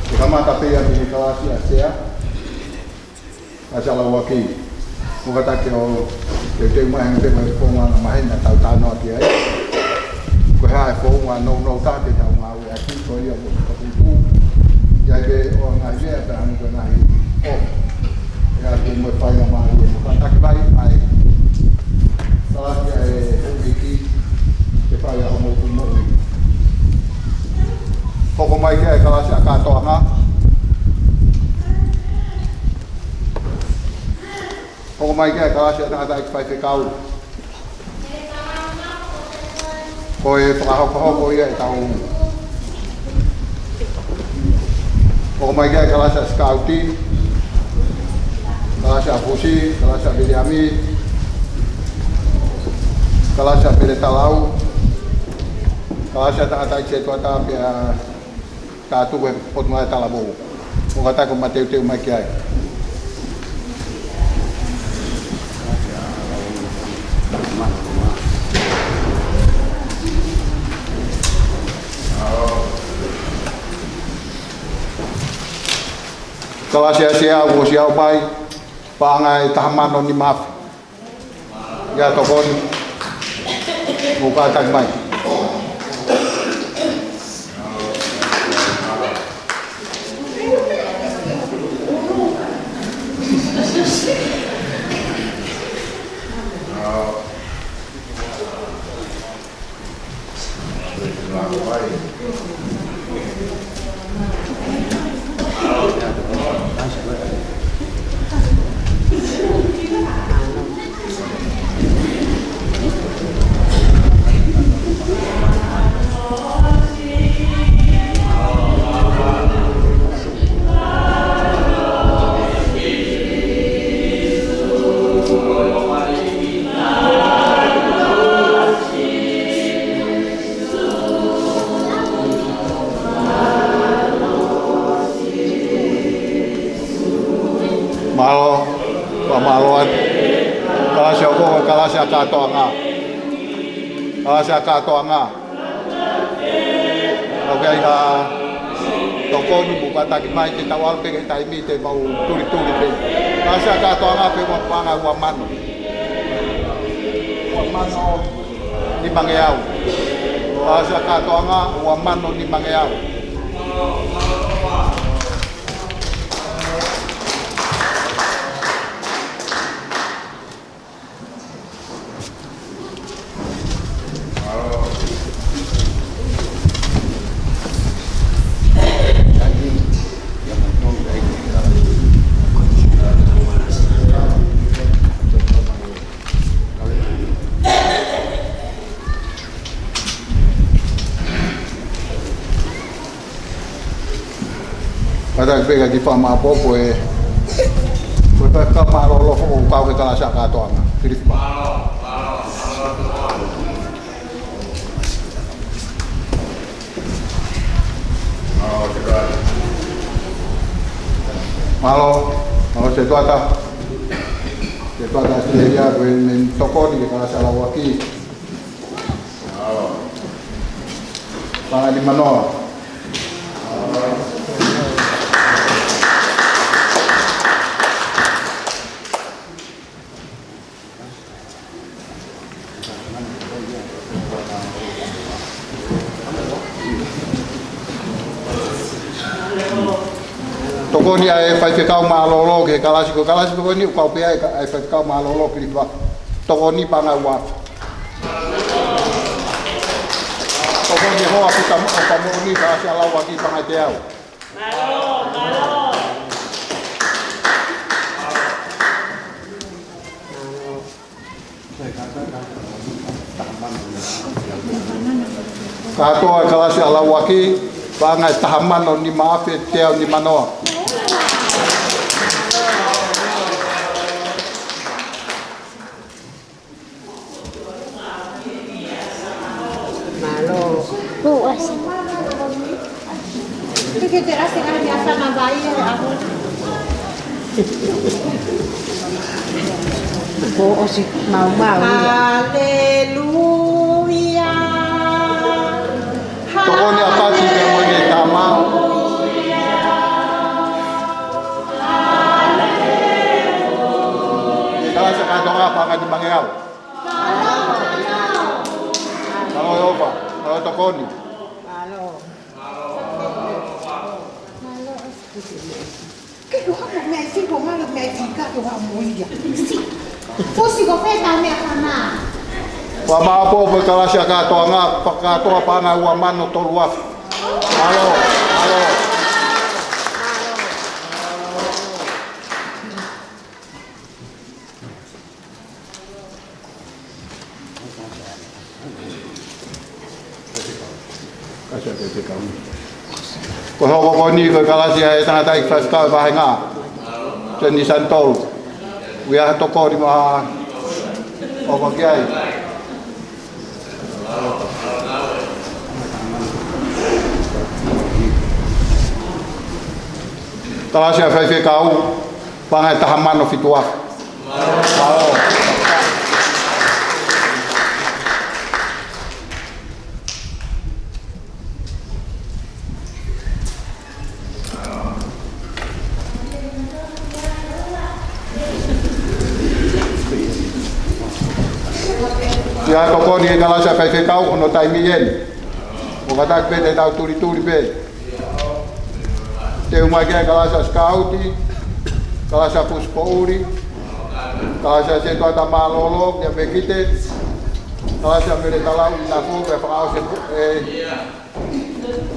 ʻE kamata pē ia mei he kalasi ʻa Sea, ʻa Sea Lauaki. Mo kātaki ʻo teuteu mai hangē pē ko e founga angamaheni naʻa tau talanoa ki ai. Ko e hā e founga nounou taha te tau ngāueʻaki, ko ia ʻoku tau tuku. ʻI ai pē ʻo ngaahi meʻa pē hangē ko e ngaahi ʻo Mo e faingamālie, kātaki mai, mai. Kalasi ʻa e houʻeiki, ke fai ʻa hoʻomou moʻui. Hoko mai ki he kalasi ʻa kātoanga. Hoko mai ki he kalasi ʻa tangataʻeiki faifekau. Ko e fakahokohoko ia ʻetau. Hoko mai ki he kalasi ʻa sikauti, kalasi ʻa fusi, kalasi ʻa Viliami, kalasi ʻa Pele Talau, kalasi ʻa tangataʻeiki setuata pea ka tuku he Potungāue Talavou. Mo kātaki ʻo mateuteu mai ki ai. Kalasi ʻa Sea, kuo ʻosi aʻu mai, paʻanga ʻe taha mano nima afe. ʻIa, tokoni. Mou kātaki mai. Mālō, fakamālō atu. Kalasi ʻoku, kalasi ʻa kātoanga. Kalasi ʻa kātoanga. ʻOku ʻi ai ha tokoni, mou kātaki mai, ke tau ʻalu pē ki he taimi te mau tulituli pē. Kalasi ʻa kātoanga pē, ua paʻanga ua mano. Ua mano nimangeau. Kalasi ʻa kātoanga, ua mano nimangeau. Kātaki pē ka ki fakamāʻopoʻopo e, ko e faifekau mālōlō foʻou kau ki he kalasi ʻa kātoanga. Filipa. Mālō, mālō setuata. Setuata Australia, ko e meʻa tokoni ki he kalasi ʻa lauʻaki. Paʻanga nimanoa. Tokoni ʻa e faifekau mālōlō ki he kalasi, ko e kalasi ko eni ʻoku kau pē ai ʻa e faifekau mālōlō ki Lipa. Tokoni paʻanga ua afe. Tokoni hoa pita mo ka mo ni ka sia lau aki paʻanga ʻe teau. Kātoa e kalasi ʻa lauʻaki, paʻanga ʻe taha mano nima afe teau nimanoa. Mālō. Kuo ʻosi. Te ke te ʻasi ʻa e meʻa sama vai e aho. Kuo ʻosi maumau ia. Haleluia. Tokoni ʻa Pati pea mo ʻene tama. Haleluia. Kalasi ʻa kātoanga paʻanga nimangeau. Mālō ʻEhova, mālō tokoni. Mālō. Ke ko hamo mea i fipo ngalo mea i fika ke wa mo ia. Si. Fosi ko feta mea kana. Wa ma po po kalasi a kātoanga, pa kātoa paʻanga ua mano tolu afe. Alo, alo. Ko e hoko ko eni ko e kalasi ʻa e tangataʻeiki faifekau vahenga, Teni Sanitolu. ʻOku ʻi ai ha tokoni mo ha ʻofa ki ai? Kalasi ʻa e faifekau, paʻanga ʻe taha mano fitu afe. ʻI ai ha tokoni ʻi he kalasi ʻa e faifekau, hono taimi eni. ʻOku kātaki pē te tau tulituli pē. Teu mai ki he kalasi ʻa e sikauti, kalasi ʻa e fusi poʻuli, kalasi ʻa e setuata mālōlō, pea mei Kite, kalasi ʻa Mele Talau, ʻi Nafu, pea fakaʻosi e,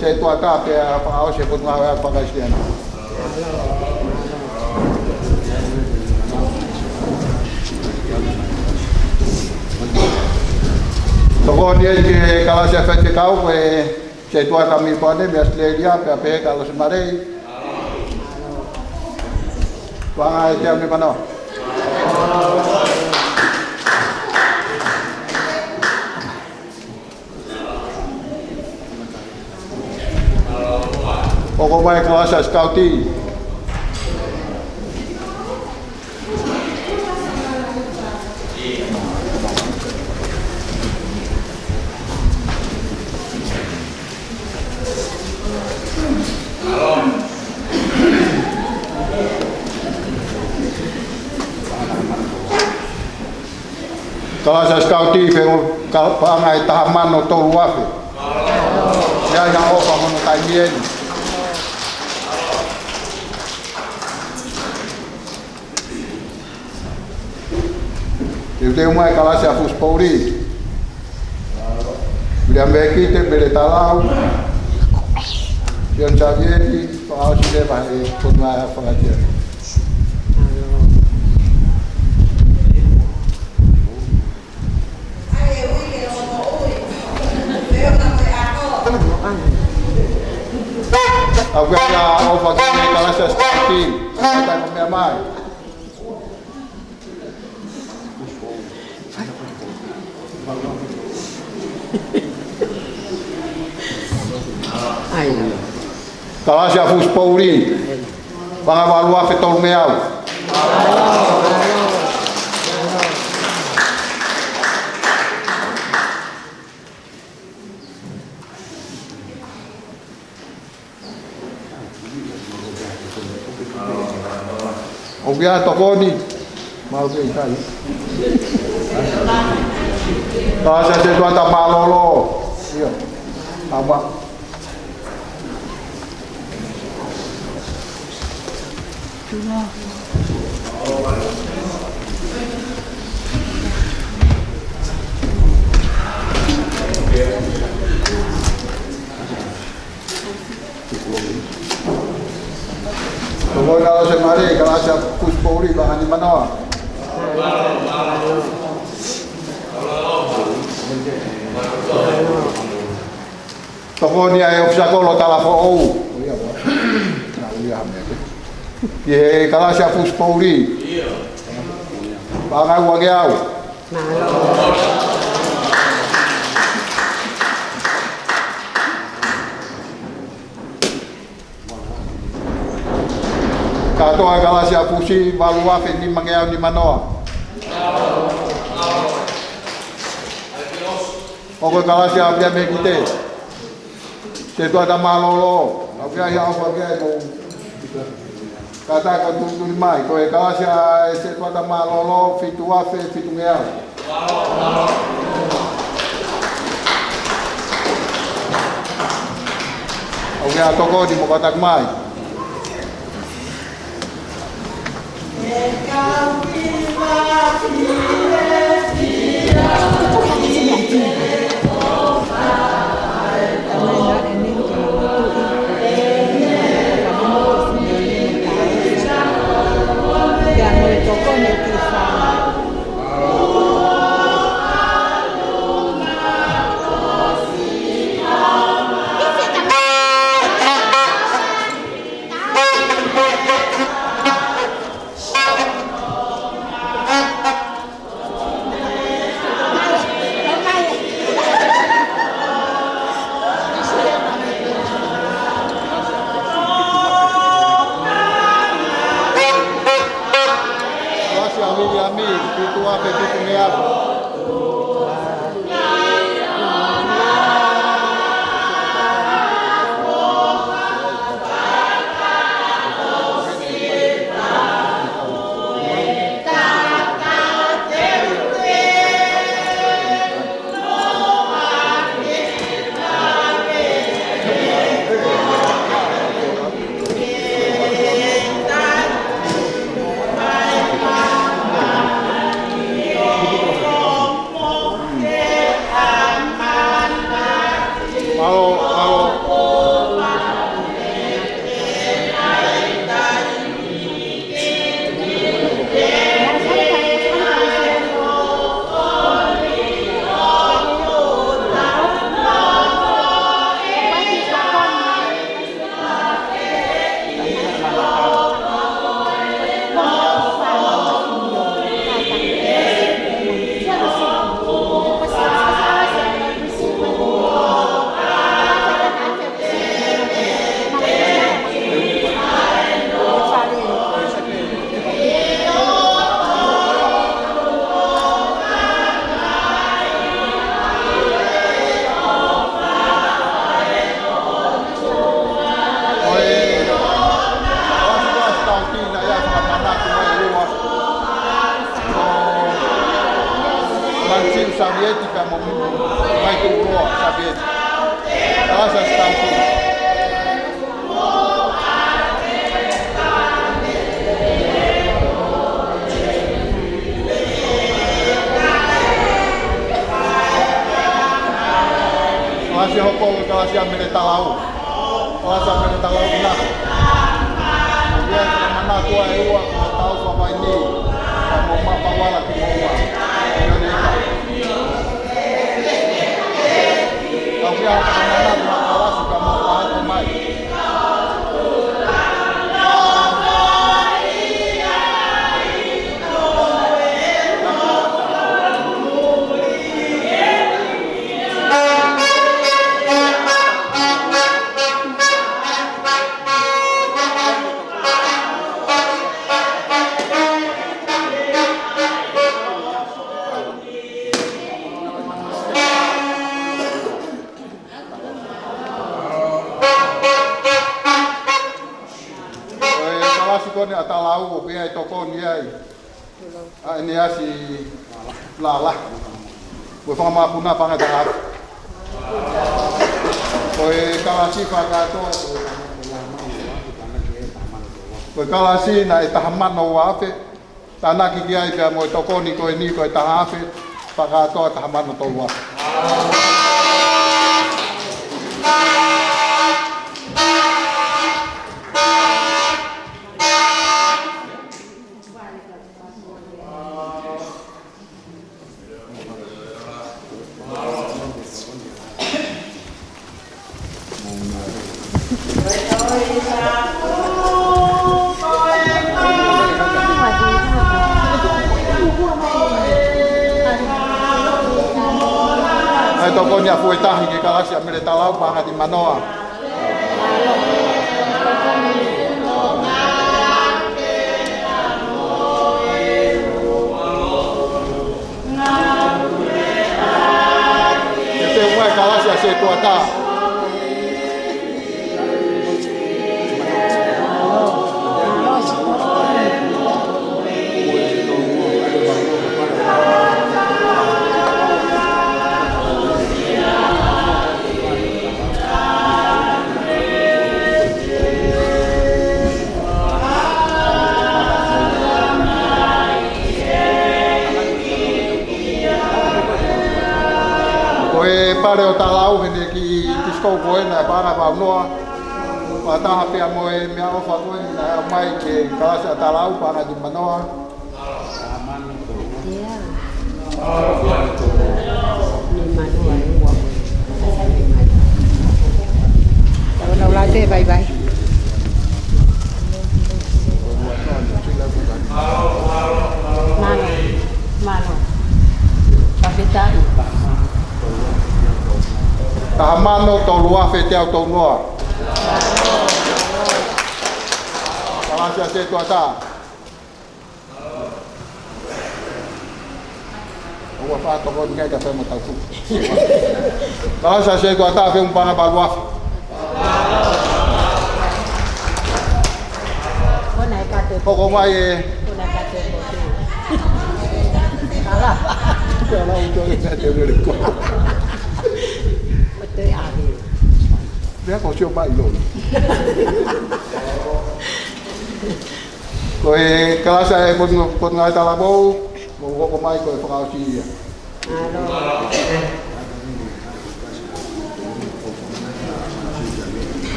setuata, pea fakaʻosi e Potungāue ʻa e Fakaisitiano. Tokoni eni ki he kalasi ʻa e faifekau, ko e setuata mei Poane, mei ʻAositelēlia, pea pehē kia Losi Malei. Paʻanga ʻe teau mano. Hoko mai kalasi ʻa e sikauti. Kalasi ʻa e sikauti, fekau paʻanga ʻe taha mano tolu afe. ʻI ai ha ʻofa hono taimi eni? Teuteu mai kalasi ʻa e fusi poʻuli. Viliami Kite, Mele Talau, Sione Savieti, fakaʻosi leva ʻe he Potungāue ʻa e Fakaisitiano. ʻOku ʻi ai ha ʻofa ki he kalasi ʻa e sikauti? Kātaki meʻa mai. ʻAi. Kalasi ʻa e fusi poʻuli. Paʻanga ʻe valu afe tolu meʻa au. ʻOku ʻi ai ha tokoni? Mau ke ʻikai. Kalasi ʻa e setuata mālōlō. ʻIo. Ama. Tokoni ʻa Losi Malei, kalasi ʻa e fusi poʻuli, paʻanga ʻe nima mano. Tokoni ʻa e ʻōfisa kolo talafoʻou. Ki he kalasi ʻa e fusi poʻuli. Paʻanga ʻe ua ngeau. Kātoa e kalasi ʻa e fusi, valu afe nima ngeau nima noa. Hoko e kalasi ʻa Viliami Kite. Setuata mālōlō. ʻOku ʻi ai ha ʻofa ki ai? Kātaki ʻo tulituli mai. Ko e kalasi ʻa e setuata mālōlō, fitu afe fitu ngeau. ʻOku ʻi ai ha tokoni mo kātaki mai? Kalasi ʻa Viliami, fitu afe fitu ngeau. Alo, alo. Ko e, ko e Sitautī naʻe fakamanatu mai ʻe ua. Ko Mantiu Savieti pea mo Maikululoa Savieti. Kalasi ʻa Sitautī. Kalasi hoko ko e kalasi ʻa Mele Talau. Kalasi ʻa Mele Talau na. ʻOku ʻi ai e manatu ʻa e ua ko Taufa Vaini. Ka mo Mapa Wala ki mo ua. ʻIo ne ka. Ka ʻoku ʻi ai e manatu ʻa Kalasi ka mo Fahako mai. Ko e kalasi ko eni ʻa Talau ʻoku ʻi ai e tokoni ai ʻa ʻEneasi Lala. Ko e fanga mokopuna paʻanga ʻe taha afe. Ko e kalasi fakakātoa. Ko e kalasi naʻe taha mano ua afe. Tānaki ki ai pea mo e tokoni ko eni ko e taha afe, fakakātoa taha mano tolu afe. ʻAi tokoni ʻa Fuetahi ki he kalasi ʻa Mele Talau, paʻanga ʻe manoa. Ke te ua e kalasi ʻa Setuata. Leo Talau, heni ki East Coast ko ena, paʻanga ʻe valu noa. Fakataha pea mo e meʻaʻofa ko eni naʻe ʻomai ki he kalasi ʻa Talau, paʻanga ʻe nimanoa. Ia. Nimanoa ʻe ua. Tau nau late, bye bye. Mālō, mālō. Fakafetaʻi. Taha mano tolu afe teau tolu noa. Kalasi ʻa Setuata. ʻOua faʻa tokoni ki ai, ka fai mo tau tuku. Kalasi ʻa Setuata, feʻunga paʻanga ʻe valu afe. Kona e kate. Hoko mai e. Kona e kate mo te. Kala. Kala uto e kate o le ko. Mo te ave. Lea ko sio mai lo. Ko e kalasi ʻa e Potungāue Talavou, mou hoko mai ko e fakaʻosi ia. Mālō.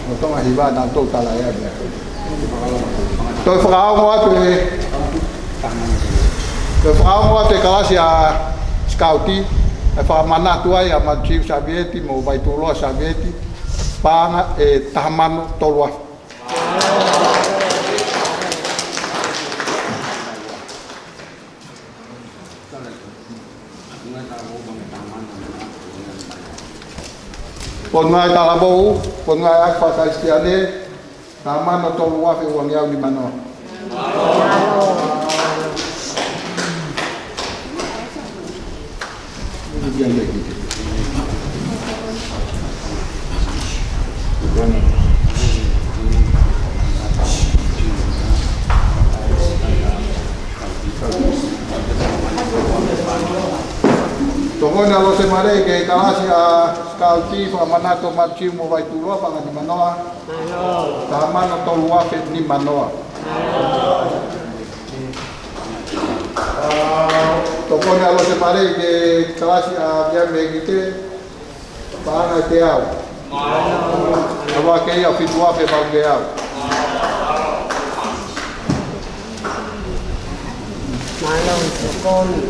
Mo Tonga Hiva, naʻa tau tala ʻe ia. Toe fakaongo atu e, toe fakaongo atu e kalasi ʻa Sikauti, ʻe fakamanatu ai ʻa Matiu Savieti mo Vaituloa Savieti, paʻanga ʻe taha mano tolu afe. Potungāue Talavou, Potungāue ʻAki Fakakalisitiane, taha mano tolu afe uangeau nimanoa. Tokoni ʻa Losemale ki he kalasi ʻa Sikauti, fakamanatu ʻa Matiu mo Vaituloa, paʻanga ʻe nimanoa. Taha mano tolu afe nimanoa. Tokoni ʻa Losemale ki he kalasi ʻa Viame Kite, paʻanga ʻe teau. Ka ua ke ia fitu afe valungeau. Mālō, tokoni.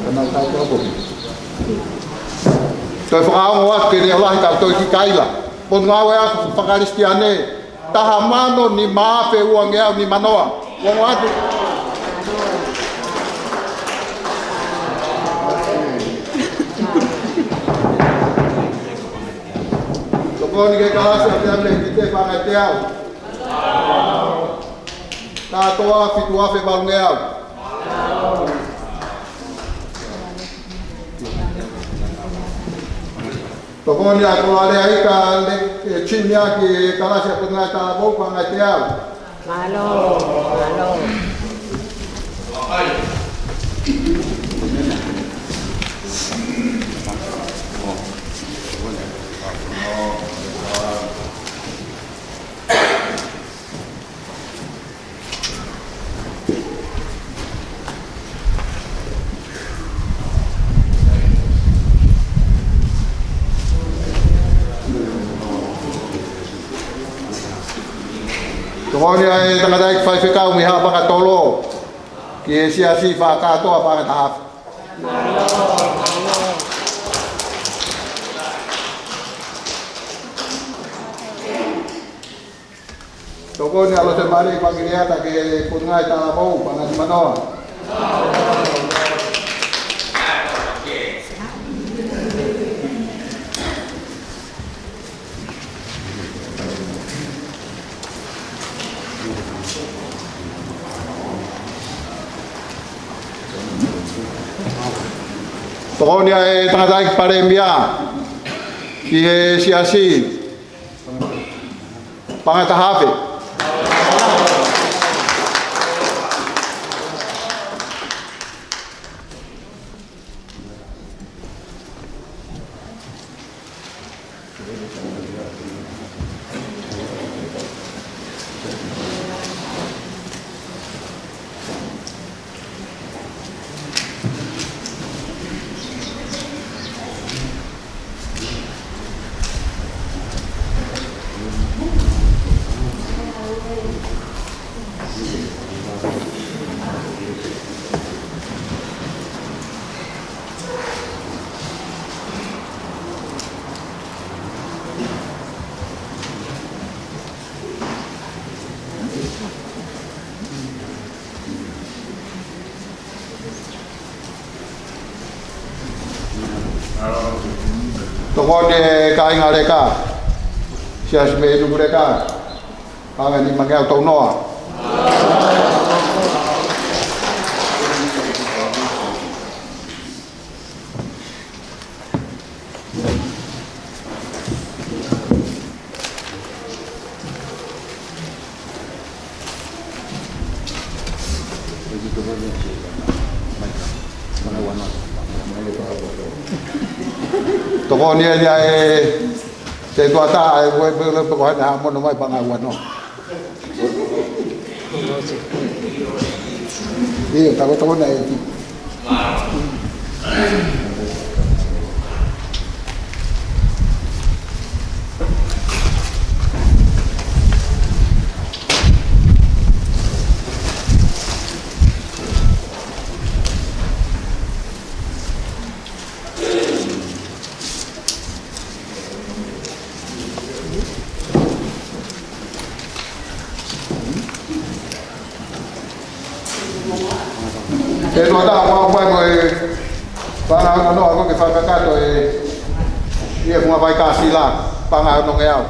Kana tau tau kopi. Toe fakaongo atu ke ne lahi tau toe ki Kaila. Potungāue ʻAki Fakakalisitiane, taha mano nima afe uangeau nimanoa. Ongo atu. Tokoni ki he kalasi ʻa Viame Kite, paʻanga ʻe teau. Kātoa fitu afe valungeau. Tokoni ʻa Kolale ʻAika, ʻe Junior ki he kalasi ʻa Potungāue Talavou, paʻanga ʻe teau. Mālō, mālō. Tokoni ʻa e tangataʻeiki faifekau mei Haʻa Vakatolo ki he Siasi fakakātoa, paʻanga ʻe taha afe. Tokoni ʻa Losemale Fakakiliata ki he Potungāue Talavou, paʻanga ʻe nimanoa. Tokoni ʻa e tangataʻeiki palēmia ki he Siasi, paʻanga ʻe taha afe. Tokoni e kāinga Leka. Siasi mei Nukuleka. Paʻanga ʻe nima ngeau, tau noa. Tokoni ia ʻe he tuʻa taha, ʻe ue pe le pe ko hana ha mono mai, paʻanga ʻe ua noa. ʻIo, tau tokoni ʻe ki. ʻE tuʻa taha, ʻoku ʻomai mo e paʻanga ʻe ono noa ko ē ke fakakakato ʻe he funga Vaikasila, paʻanga ʻe ono ngeau.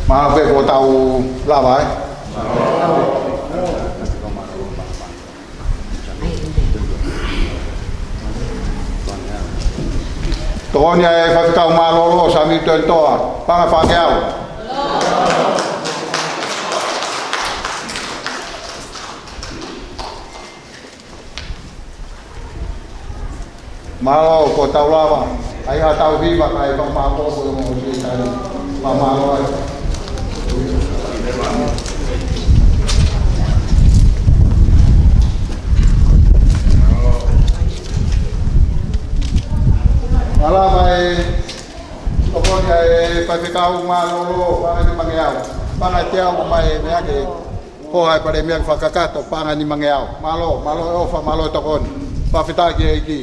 Mahalo pē kuo tau lava, ē? Tokoni ʻa e Faifekau Mālōlō, Sami Tuʻitonitoa, paʻanga ʻe fā ngeau. Mālō, kuo tau lava. ʻAi haʻatau hiva kae fakamālō ko e mo si tani. Fakamālō ai. Mālō mai. Tokoni ʻa e Faifekau Mālōlō, paʻanga ʻe nima ngeau. Paʻanga ʻe teau, ʻomai e meʻa ke, ko hai pale meʻa ke fakakakato, paʻanga ʻe nima ngeau. Mālō, mālō e ʻofa, mālō e tokoni. Fakafetaʻi ki he ʻEiki.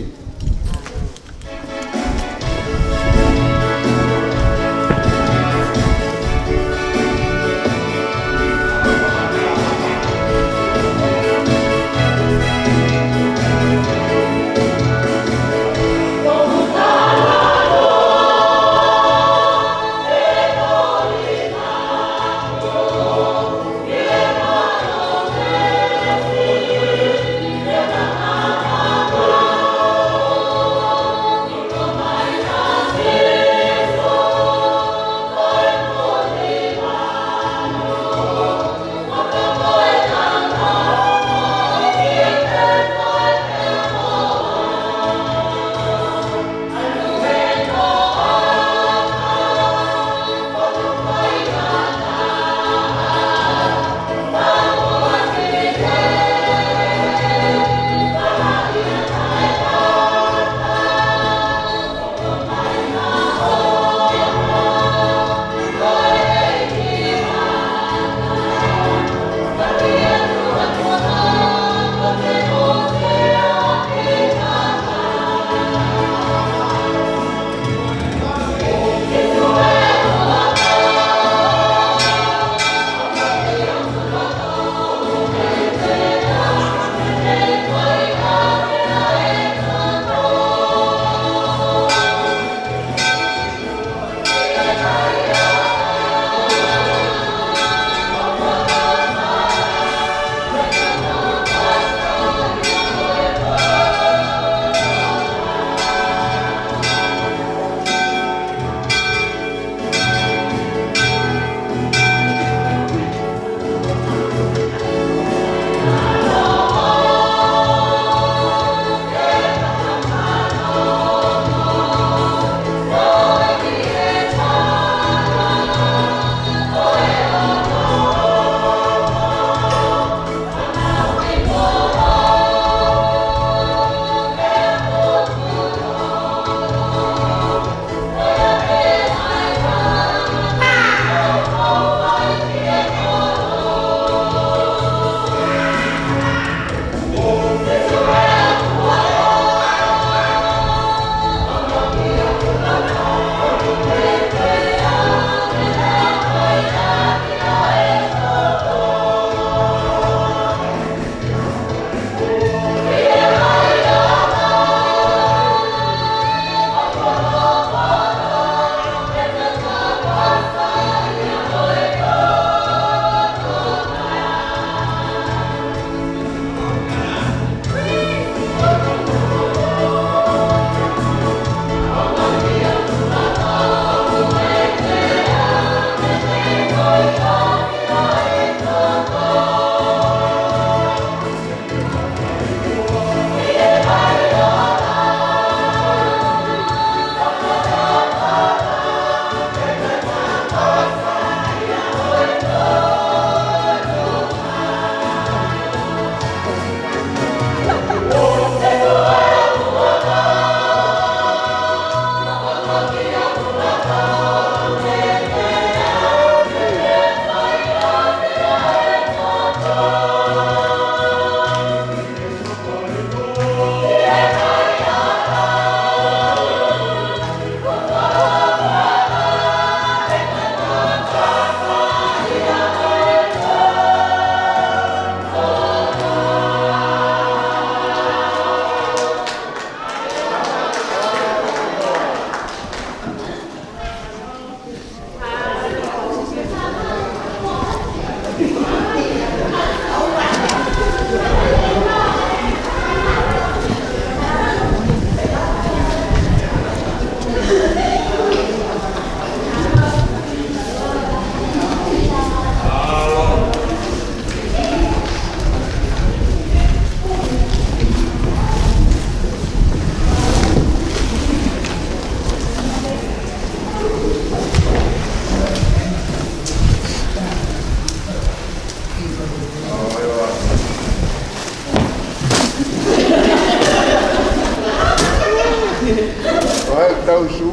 Sū.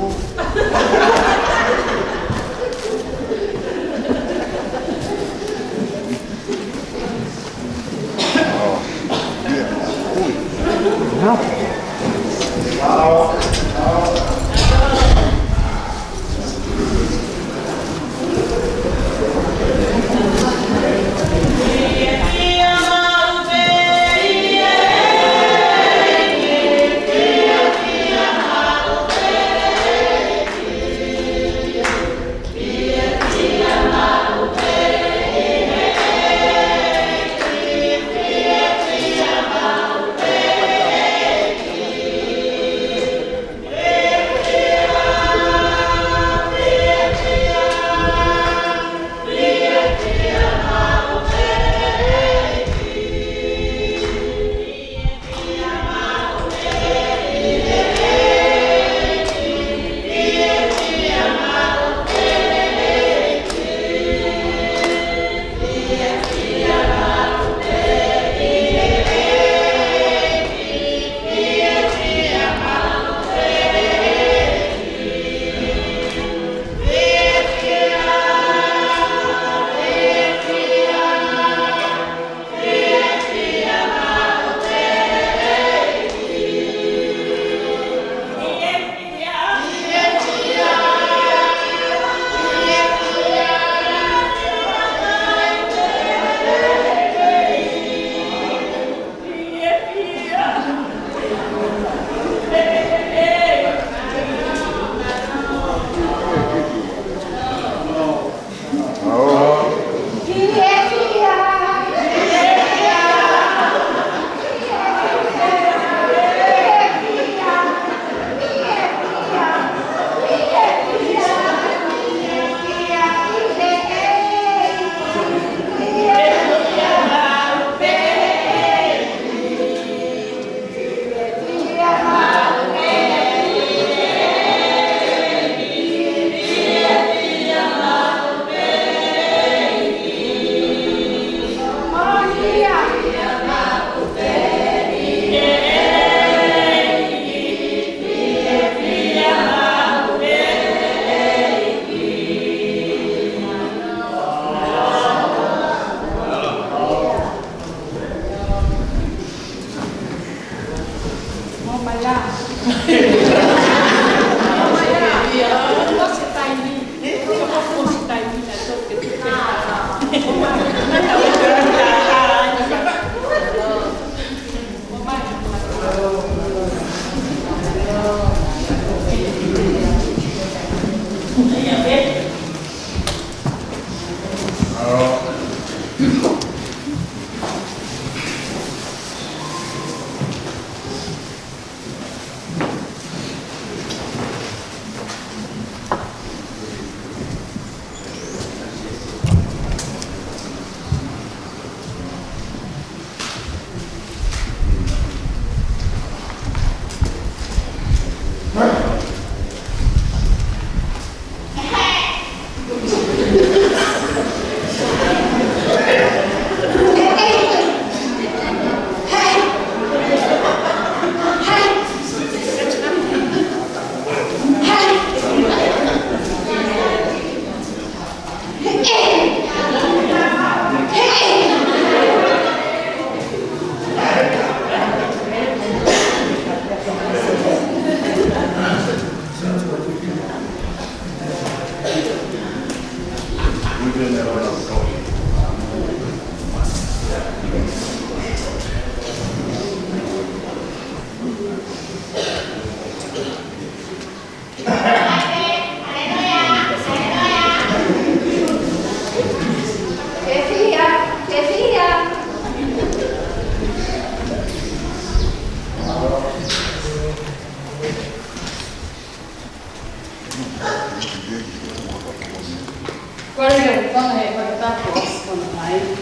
Kole ke u fakaʻosi ʻa e fakatapu ʻo e ʻaho ni.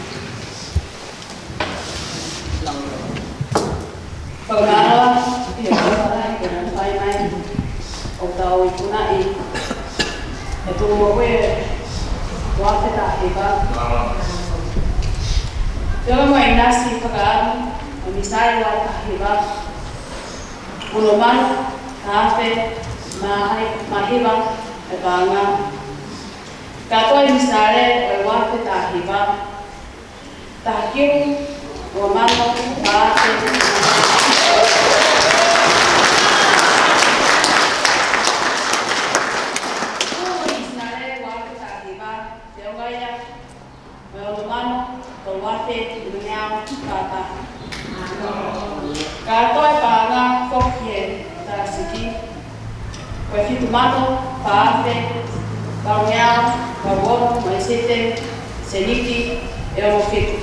Fakamālō ʻi he ʻofa lahi kuo mou fai mai ʻo tau ikunaʻi e tuʻumoʻui ʻo e ua afe taha hiva. Pea mo e ʻinasi fakaʻamu ʻo e Mīsaia ua afe taha hiva. Ono mano, taha afe, Mā hai, mā hiva e paʻanga. Kātoa e misinale ʻo e ua afe taha hiva, taha kiu, ua mano, fā afe. Misinale ua afe taha hiva, teunga ia, ʻo e ono mano, tolu afe, nima ngeau, fā taha. Kātoa e paʻanga foki he talasiti, ko e fitu mano, fā afe, valu ngeau, valu ono, mo e sēniti, sēniti ʻe ono fitu.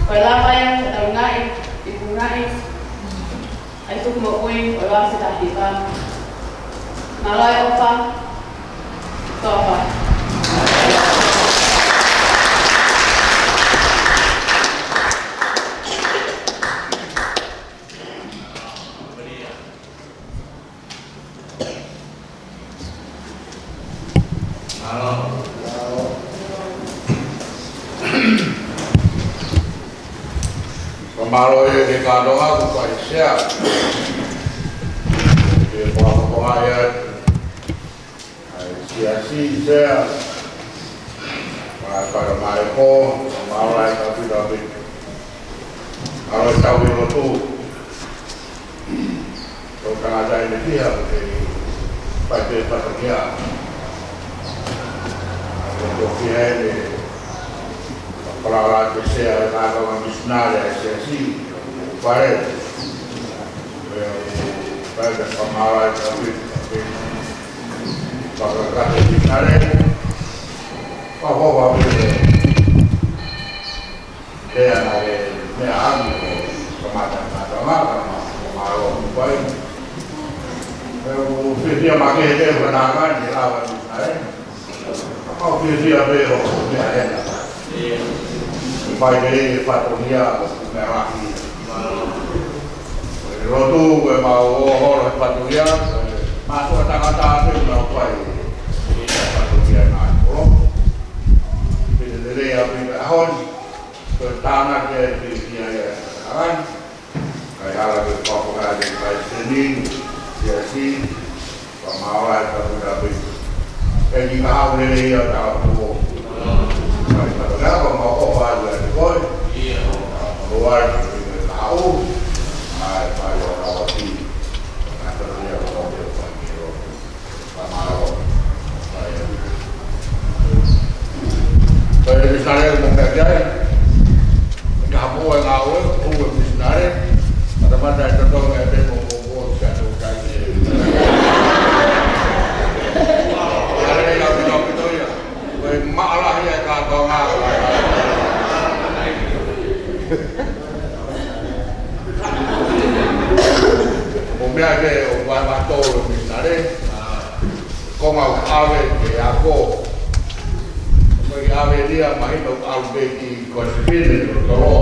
Ko e lava ia ʻo e taʻu nai, ʻi he ʻū nai ʻa e tuku moʻui ʻo e ua afe taha hiva. Mālō e ʻofa. Tofa. Mālō. Fakamālō e kātoa kuo fai e sea. Ke fakafofongaʻi atu ʻa e siasi, sea. Mālō e fakamālō, fakamālō e kātoa. Mālō e tau ʻi lotu. Ko e tangata ʻi he fiha, ʻoku fai pē fatongia. Ko e toki ʻi heni, palala ke sea e kātoa misinale ʻa e siasi, ʻoku fai. Pea ʻoku fai pē fakamālō e kātoa. Fakakakato misinale. Fakahoko pē. Pea naʻe meʻa ange ʻo kamata, kamata, kamata, kamata, mālō ʻoku fai. Pea ʻoku fiefia makehe pē ʻo ka nā ngani lava ni ai. Ka ʻoku fiefia pē ʻo meʻa hena. Fai pē e fatongia ʻo meʻa lahi. Ko e lotu, ko e mau ō holo he fatongia, ko e mātuʻa tangata pē ʻoku nau fai e fatongia na kolo. Pea lelei ʻaupito e ʻaho ni. Ko e tānaki ʻa e fiefia ia ʻa e kakai. Kae ʻalu ke fakafofongaʻi e palesiteni, siasi, fakamālō e kātoa. ʻEiki, kae haʻu lelei ia ʻo tāpuakiʻi. Kae tāpuakiʻi, ko e mau ʻofa atu kiate koe. Mālō atu, kae haʻu. ʻAi, fai ʻo haʻu ʻo ti. Kae tāpuakiʻi, kae haʻu ʻo ti. Ko e misinale mo e meʻa ki ai. Ka hamo e ngāue, ʻo e misinale. Matamata e totongi e pē mo ko ko kia tō kai. Ia, ia, ia, ia, ia. Ko e maʻalahi e kātoanga. Mo e meʻa ke ʻo vaevatolo misinale. Ko e ngāue ʻave ke ako. Ko e ʻave ia mahino ʻave ki he kosipine ʻo tolo.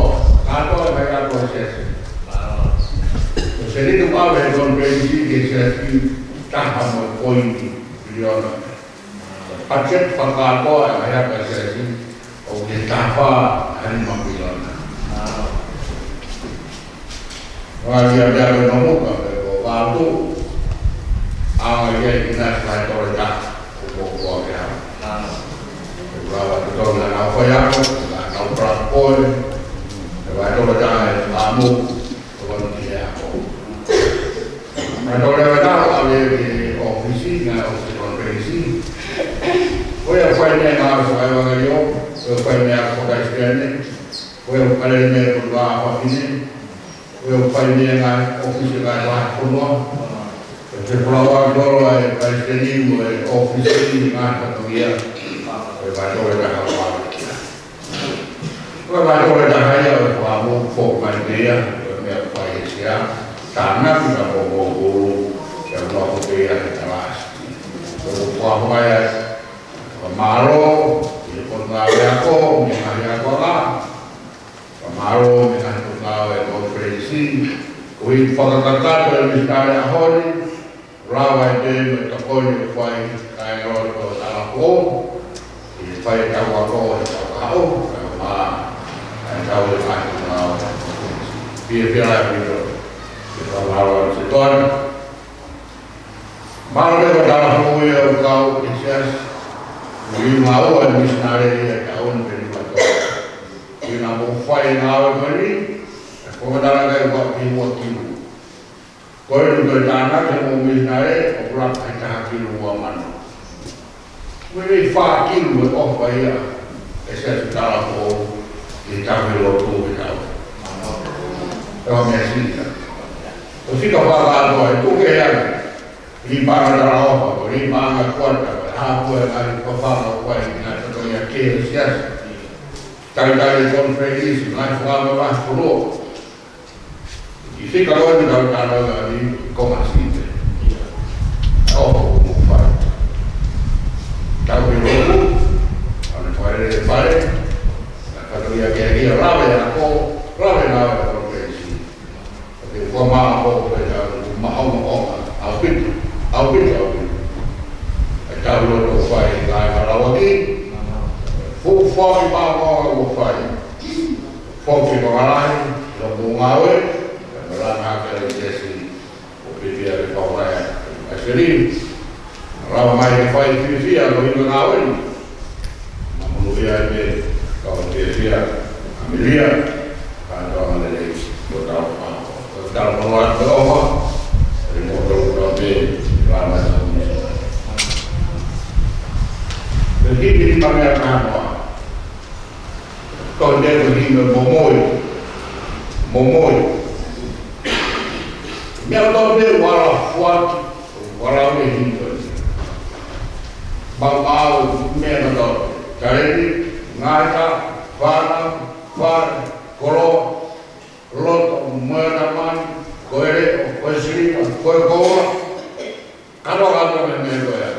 Kātoa mai ako siasi. Ko e sēniti ʻoku ʻave he konifelenisi ki he siasi taha mo e poini piliona. Patiseti fakakātoa ʻa e ako siasi ʻoku taha fā nima piliona. Ngaahi ʻa e meʻa ko e nomuka, pe ko e vātu, ʻa ia ʻi he ngaahi fai tole taha, ko e kōkua ke hau. Ko e vātu tole taha fai ako, ko e vātu tole taha e fāmu, ko e vātu ki he ako. Ko e tole taha ʻave ki he ʻōfisi, ngaahi ʻōfisi konifelenisi. Ko e fai meʻa ngāue fakaevangelio, ko e fai meʻa fakaʻakiteni, ko e fai meʻa ko e fafine, ko e fai meʻa ngaahi ʻōfisi ngaahi fakafonua. Ko e folofola ʻa e palesiteni mo e ʻōfisi ngaahi fatongia. Ko e vātu tole taha fai. Ko e vātu tole taha ia ʻo e fāmu foki mai pē ia, ko e meʻa fai e sea, tānaki ka ko e moʻulu, ke nofo pē ia he kalasi. Ko e fakafofongaʻi ʻa e fakamālō, ʻi he potungāue ako, mo e ngaahi akoʻanga. Fakamālō mo e ngaahi potungāue konifelenisi, koeʻuhi fakakakato e misinale ʻaho ni, lava e tēma tokoni ʻoku fai, kae ngalo ko talako, ʻi he fai e tau ako he tau kahaʻu, kae mā, kae tau e ngaahi potungāue. Fiefia lahi ʻaupito. Mālō e tala foʻou ia ʻoku kau ki he siasi. Ui ngāue misinale ia ʻi he taʻu ni pē ni kātoa. Ko ia naʻa mou fai e ngāue ko eni, ʻe fakamatala ki ai ʻoku ʻi he ua kilu. Ko eni ko e tānaki hoʻomou misinale, ʻoku laka he taha kilu ua mano. Ko e fā kilu e ʻofa ia ʻa e siasi, tala foʻou, ʻi he taʻu ni lotu ke tau. ʻE ʻoua meʻa sika. ʻO sika fakakātoa e tuku ke ʻai. Ni panga tala ʻofa, ko ni panga kuata, ko e hā pē e ngaahi fafanga ʻoku ʻi ai ʻi he ngaahi fatongia kehe ʻo e siasi. Talitali e konifelenisi, ngaahi fafanga ngaahi fonua. ʻI he fika ko eni tau tala ʻa e ni ko masite. ʻOku mou fai. Tau ke lotu, ʻa e fai e fai, ʻa e fatongia kehe ʻa e lave ʻa e ako, lave ʻa e konifelenisi. Ko e fua mā ko e tau maʻongoʻonga, ʻaupito, ʻaupito, ʻaupito. ʻE tau loto fai ngaahi malawaki, fuʻu foaki maʻongoʻonga ʻoku fai. Foki ko ngalahi, ʻi hoʻomou ngāue, ʻe malanga hake ʻa e siasi, ʻo pēpē ʻa e pau ʻa e, ʻa e seli. Lava mai ke fai fiefia ko e ngāue ni. Maʻu monūʻia ai pē, kau fiefia, ʻa Melia, kātoanga lelei, ko tau fa, ko tau fanoa ko ʻofa, ʻe mo tau tau pē, lava mai ko e. Pē kipi ni pangea kātoa. Ko e meʻa ko e himi momoi. Momoi. Meʻa kotoa pē ʻoku ala foaki, ʻoku ala ʻo e himi. Maumau, meʻa kotoa pē. Taleni, ngata, fana, fana, kolo, loto, moe tamani, ko e leʻo, ko e siliva, ko e koula. Kātoa, kātoa e meʻa ko ia.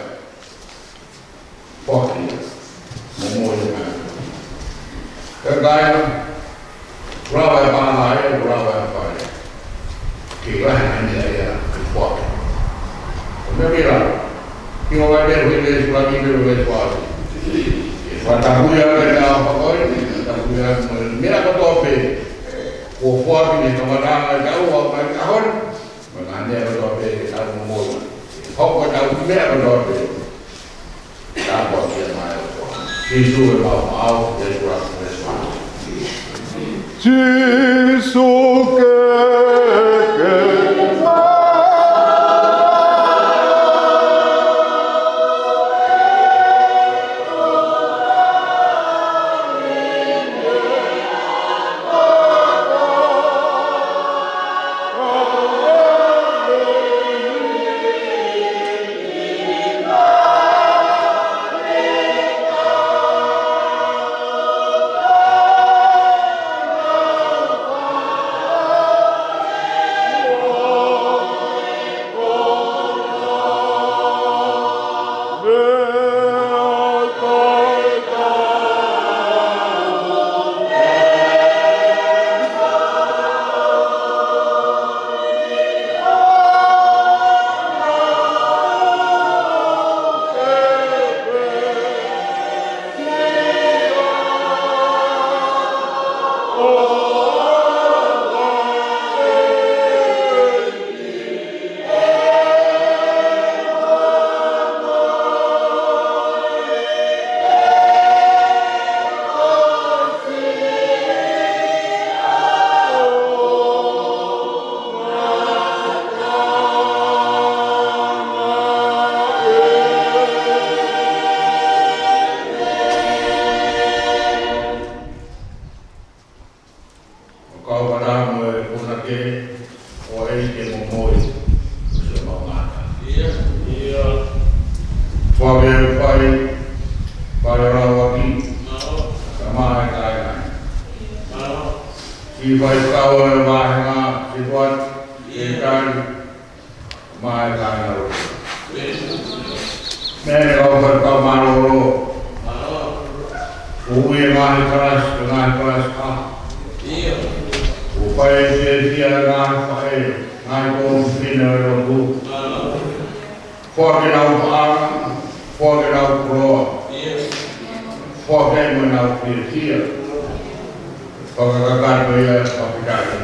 Foaki ia. Momoi ia. Kakai, lava e pānga ia, lava e fai. Ke lahi e meʻa ia, ke foaki. Ko e meʻa pē ia. Ki o vai pē, hui le sula ki le le sula. Ke fakatapu ia, ke na fakoi, ke tapu ia, meʻa kotoa pē. Kuo foaki ne kamataʻanga ia ua, mai ka hon. Mo e ngaahi meʻa kotoa pē ke tau momoi. Hoko ʻetau meʻa kotoa pē. Tāpuakiʻi mai ʻe koe. Sīsū e maumau, ʻi he huafa ʻo Sīsū. Sīsū ke, ke ʻO kau ʻa Taha mo e Punake, ʻo ʻai ke momoi, ʻo se mau ngata. ʻIo, ʻio. Fua ke fai, fai ʻo lau ʻaki. Mālō. Ka maha e kāinga. Mālō. Siʻi faifekau ʻo e vāhenga, siʻi tuat, siʻi tali. Mai kāinga. Meʻa ʻoku fai kau mālōlō. Ko e ngaahi kalasi, ko e ngaahi kalasi ʻa. Ko e fai e fiefia ngaahi faʻē, ngaahi kōmifine ʻo e lotu. Foaki ʻenau paʻanga, foaki ʻenau koloa. Foaki mo ʻenau fiefia. Fakakakato ia, fakakakato.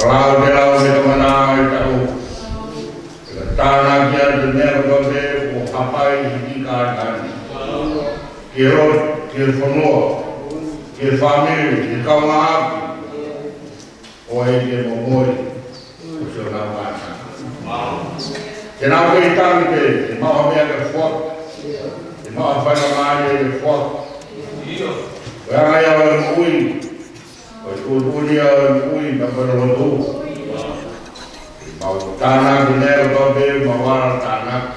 Pau te lau me tama na e tau. Te ka tānaki atu e meʻa kotoa pē ʻoku hapai ʻi he kātaki. Ki he lotu, ki he fonua, ki he fāmili, ki he kaungāʻapi. ʻO e ke momoi, ʻo siʻonau kātaki. Ke nau kei tangi pē, ke maʻu ha meʻa ke foaki. Ke maʻu ha faingamālie ke foaki. Ko e anga ia ʻo e moʻui, ko e tuʻutuʻuni ia ʻo e moʻui, na ko e lotu. Mau tānaki meʻa kotoa pē, mau ala tānaki.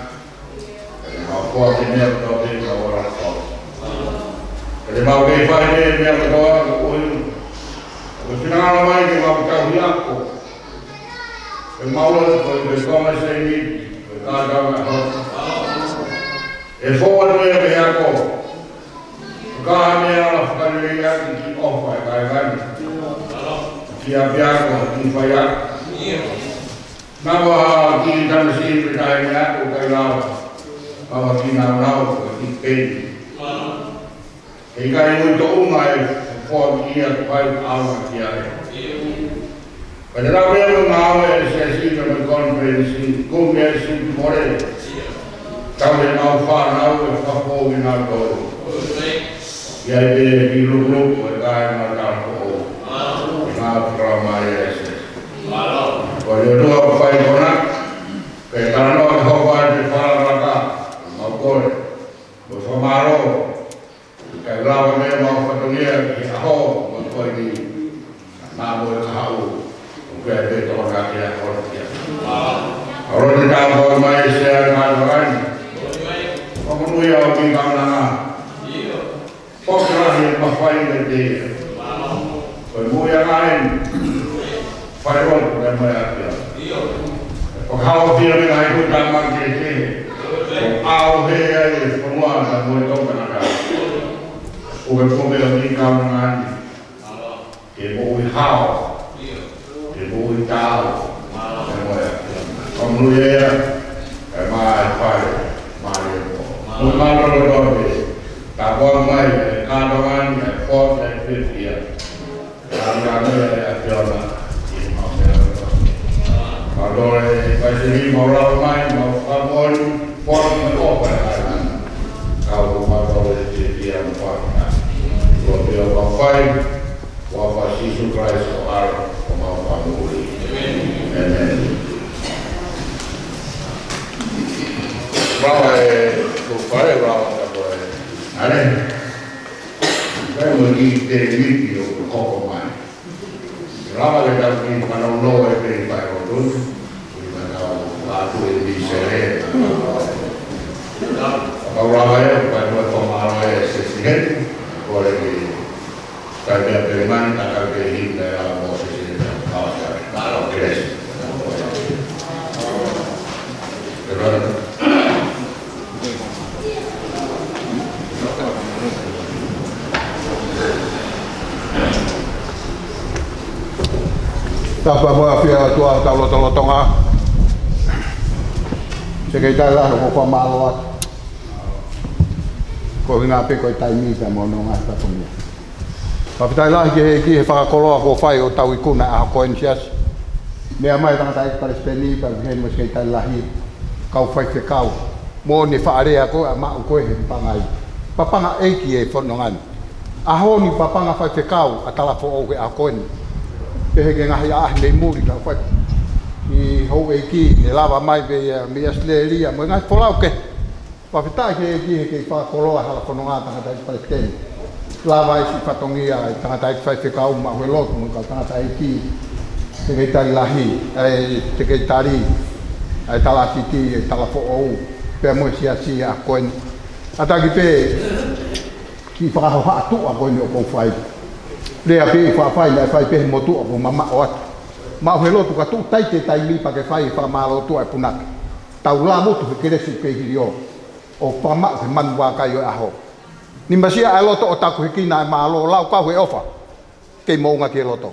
Mau foaki meʻa kotoa pē, mau ala foaki. Pea mau kei fai pē meʻa kotoa, ko e ʻuhinga. Ko e finangalo mai ke mau tauhi ako. Ke mau ʻalu ko e Tonga Sēniti, ko e kātaki ako. ʻE fou atu ia ke ako. Ka ha meʻa ala fakalelei ʻaki ki ʻofa e kaivani. Ki ʻapiako, ki faiako. Naʻa ki tamasiʻi pe taʻahine ako ʻoku ʻikai lava. Naʻa ki naunau, ki peni. He ʻikai ui toʻunga e foaki ia kuo fai ʻalu ki ai. Ka te lau ia mo e ngāue ʻa e siasi mo e konifelenisi, ko e meʻa siʻi mole. Tau he mau fānau e fakapō kinautolu. ʻI ai pē ki lukuluku e kāinga talafoʻou. Ngā fakalau mai e siasi. Ko e lua fai kona, ke talanoa ke hoko ai te falakalaka, mau kole. Mo fakamālō. ʻIkai lava meʻa mau fatongia ki he ʻaho, mo e koe ni, na mo e kahaʻu, ʻoku ʻi ai pē tokanga ki he ʻaho kia. ʻAlo te tāpau mai e sea e kātaki ni. Fakamoʻoni au ki he kaunanga. Poke lahi e mafai me te ia. Ko e moʻui ʻa e ngaahi fai lotu ʻa e moʻui ʻa e ʻapiako. Ko e haʻofia mei he ngaahi kuta makehe. Ko e ʻauhē ai e fonua na mo e tau tangata. Ko e poke ʻa e kaunanga ni. Ke moʻui hao. Ke moʻui taau. Ke moʻui ʻa e ʻapiako. Ko e moʻui ia. Ke maʻu fai. Mālie mo. Moʻui mālōlō pē. Tāpau mai e kātaki ni, e foaki e fiefia. Lava e, ko fai lava ka ko e. ʻAle. Kai mo ni te miki ʻo ko ko mai. Lava ke tau ki panau no e pei pai o tun. Ki panau atu e ni sele. Ka lava e, kai mo e ko malo e se si he. Ko le ki. Kai pea pele mani, ka kai pele hina e lava mo se si he. Ka lava ke lesi. Tapu mo e ʻafio ʻa e ʻOtua ʻi hotau lotolotonga. Sekelitali Lahi, ʻoku ou fakamālō atu. Ko e ʻuhinga pē ko e taimi pea mo hono ngaahi fatongia. Fakafetaʻi lahi ki he ʻEiki he fakakoloa kuo fai ʻo tau ikuna ʻa e ʻaho ko eni siasi. Meʻa mai tangataʻeiki palesiteni pea mo e sekelitali lahi, kau faifekau. Mo ne faʻa lea ko ē ʻa maʻu ko ē he papangai. Papanga ʻeiki e fononga ni. ʻAho ni papanga faifekau ʻa Talafoʻou he ʻaho ko eni. Pehē ki he ngaahi ʻaʻahi mei muli kau fai. ʻI houʻeiki ne lava mai pē ia mei ʻAositelēlia mo e ngaahi folau kehe. Fakafetaʻi ki he ʻEiki he kei fakakoloa hala fononga tangataʻeiki palesiteni. Lava e siʻi fatongia e tangataʻeiki faifekau maʻu he lotu mo e kau tangataʻeiki. Sekelitali lahi, ʻa e sekelitali, ʻa e talāsiti, ʻa e Talafoʻou. Pea mo e siasi ʻa ko eni. ʻAtaki pē, ki fakahohaʻa tuʻa ko eni ʻoku ou fai. Lea pē ʻi fafai, naʻe fai pē he motuʻa ʻoku mamaʻo atu. Maʻu he lotu ka tuʻu taite taimi pea ke fai e fakamālō tuʻa e punake. Tau lāvutu he kelesi ʻoku kei hiliō. ʻO fakamaʻu he manu vākai ʻo e ʻaho. Ni masia ʻa e loto ʻo taku he kina e mālō lau kau he ʻofa. Kei moʻunga ki he loto.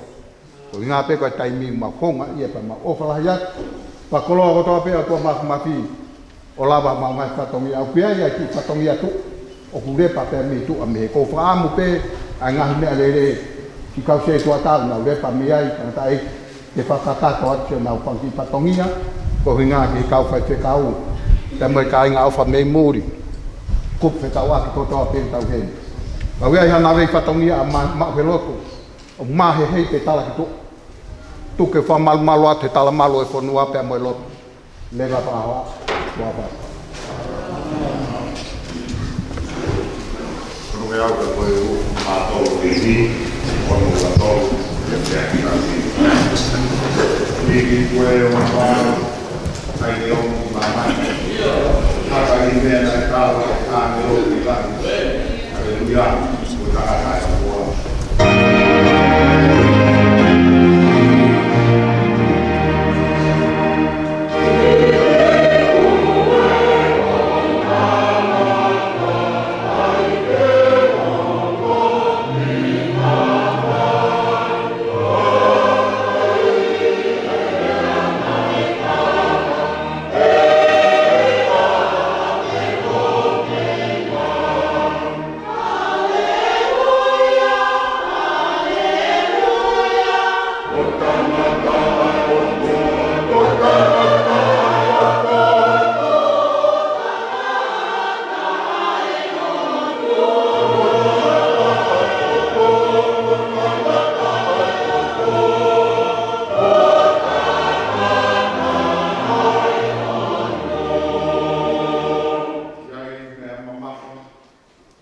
Ko e ʻuhinga pē ko e taimi mau hounga ia pea mau ʻofa lahi atu. Fakakoloa kotoa pē ʻa e ʻOtua Māfimafi. ʻO lava mau ngaahi fatongia ʻoku ʻi ai ʻa e kiʻi fatongia tuʻu. ʻOku lepa pē mei tuʻa mei he kou fakaʻamu pē ʻa e ngaahi meʻalele. Ki kau sētuata ʻoku nau lepa mei ai tangataʻeiki. ke fakakakato atu ʻenau fanga kiʻi fatongia, ko e ʻuhinga ki he kau faifekau, pea mo e kāinga ʻofa mei muli, kupu fekauʻaki kotoa pē ʻoku tau heni. Pea ʻoku ʻi ai haʻanau fatongia ʻa ma-, maʻu he lotu, ʻo mahehei pē tala ki tuʻa. Tuku ke fakamalumalu atu he talamalu ʻo e fonua pea mo e lotu. Leva pē ʻa e hoa, hoa pē. Kono ke au ka ko e u mātou ke ni, kono ka tau, ke te aki na ni. Ni ki kue o mā, kai ke o mā mai. Haka i mea na e tau, ka ne o ki lani. Haleluia. Ko e tangata ʻa e ʻOtua.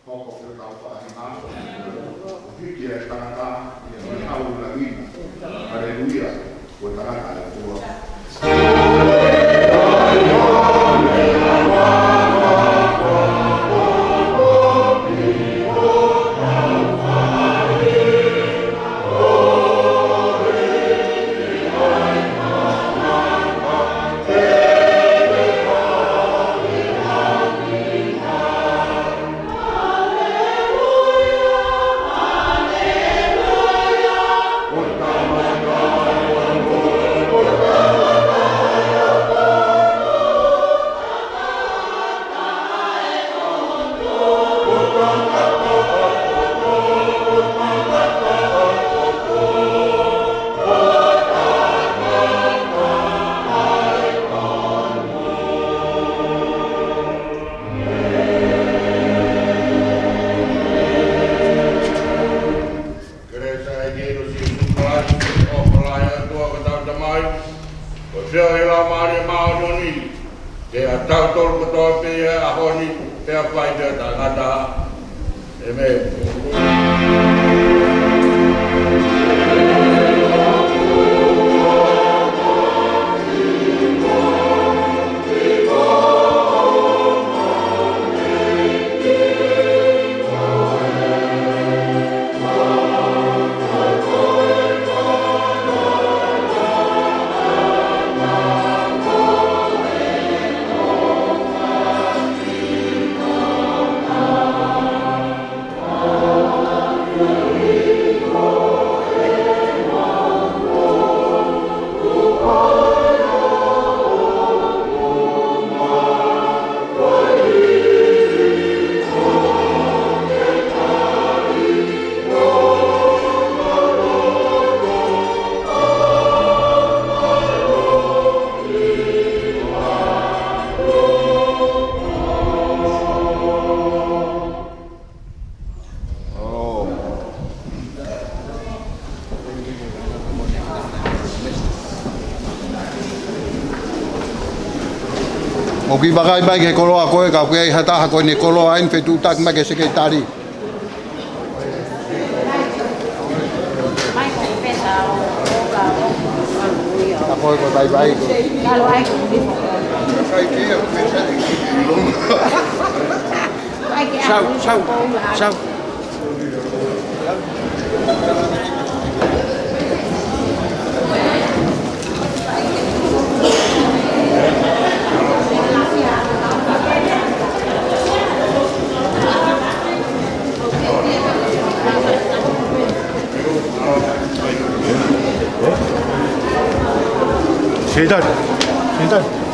Hoko ko e tau faʻahinga. Hiki e tangata, ʻi he hau la vina. Haleluia. Ko e tangata ʻa e ʻOtua. Kelesi ʻa e ʻEiki ko Sīsū Kalaisi, ʻofa lahi ʻa e ʻOtua ko hotau Tamai, ko e feohi ʻa e Laumālie Māʻoniʻoni, ke ʻiate kitautolu kotoa pē he ʻaho ni, pea fai pē ʻo taʻengata. ʻĒmeni. ʻOku ke vakai mai ki he koloa ko ē, ka ʻoku ʻi ai ha taha ko eni koloa ʻeni, fetuʻutaki mai ki he sekelitali. Ka ko e ko e vaivai ko. Sau, sau, sau. Sētane. Sētane.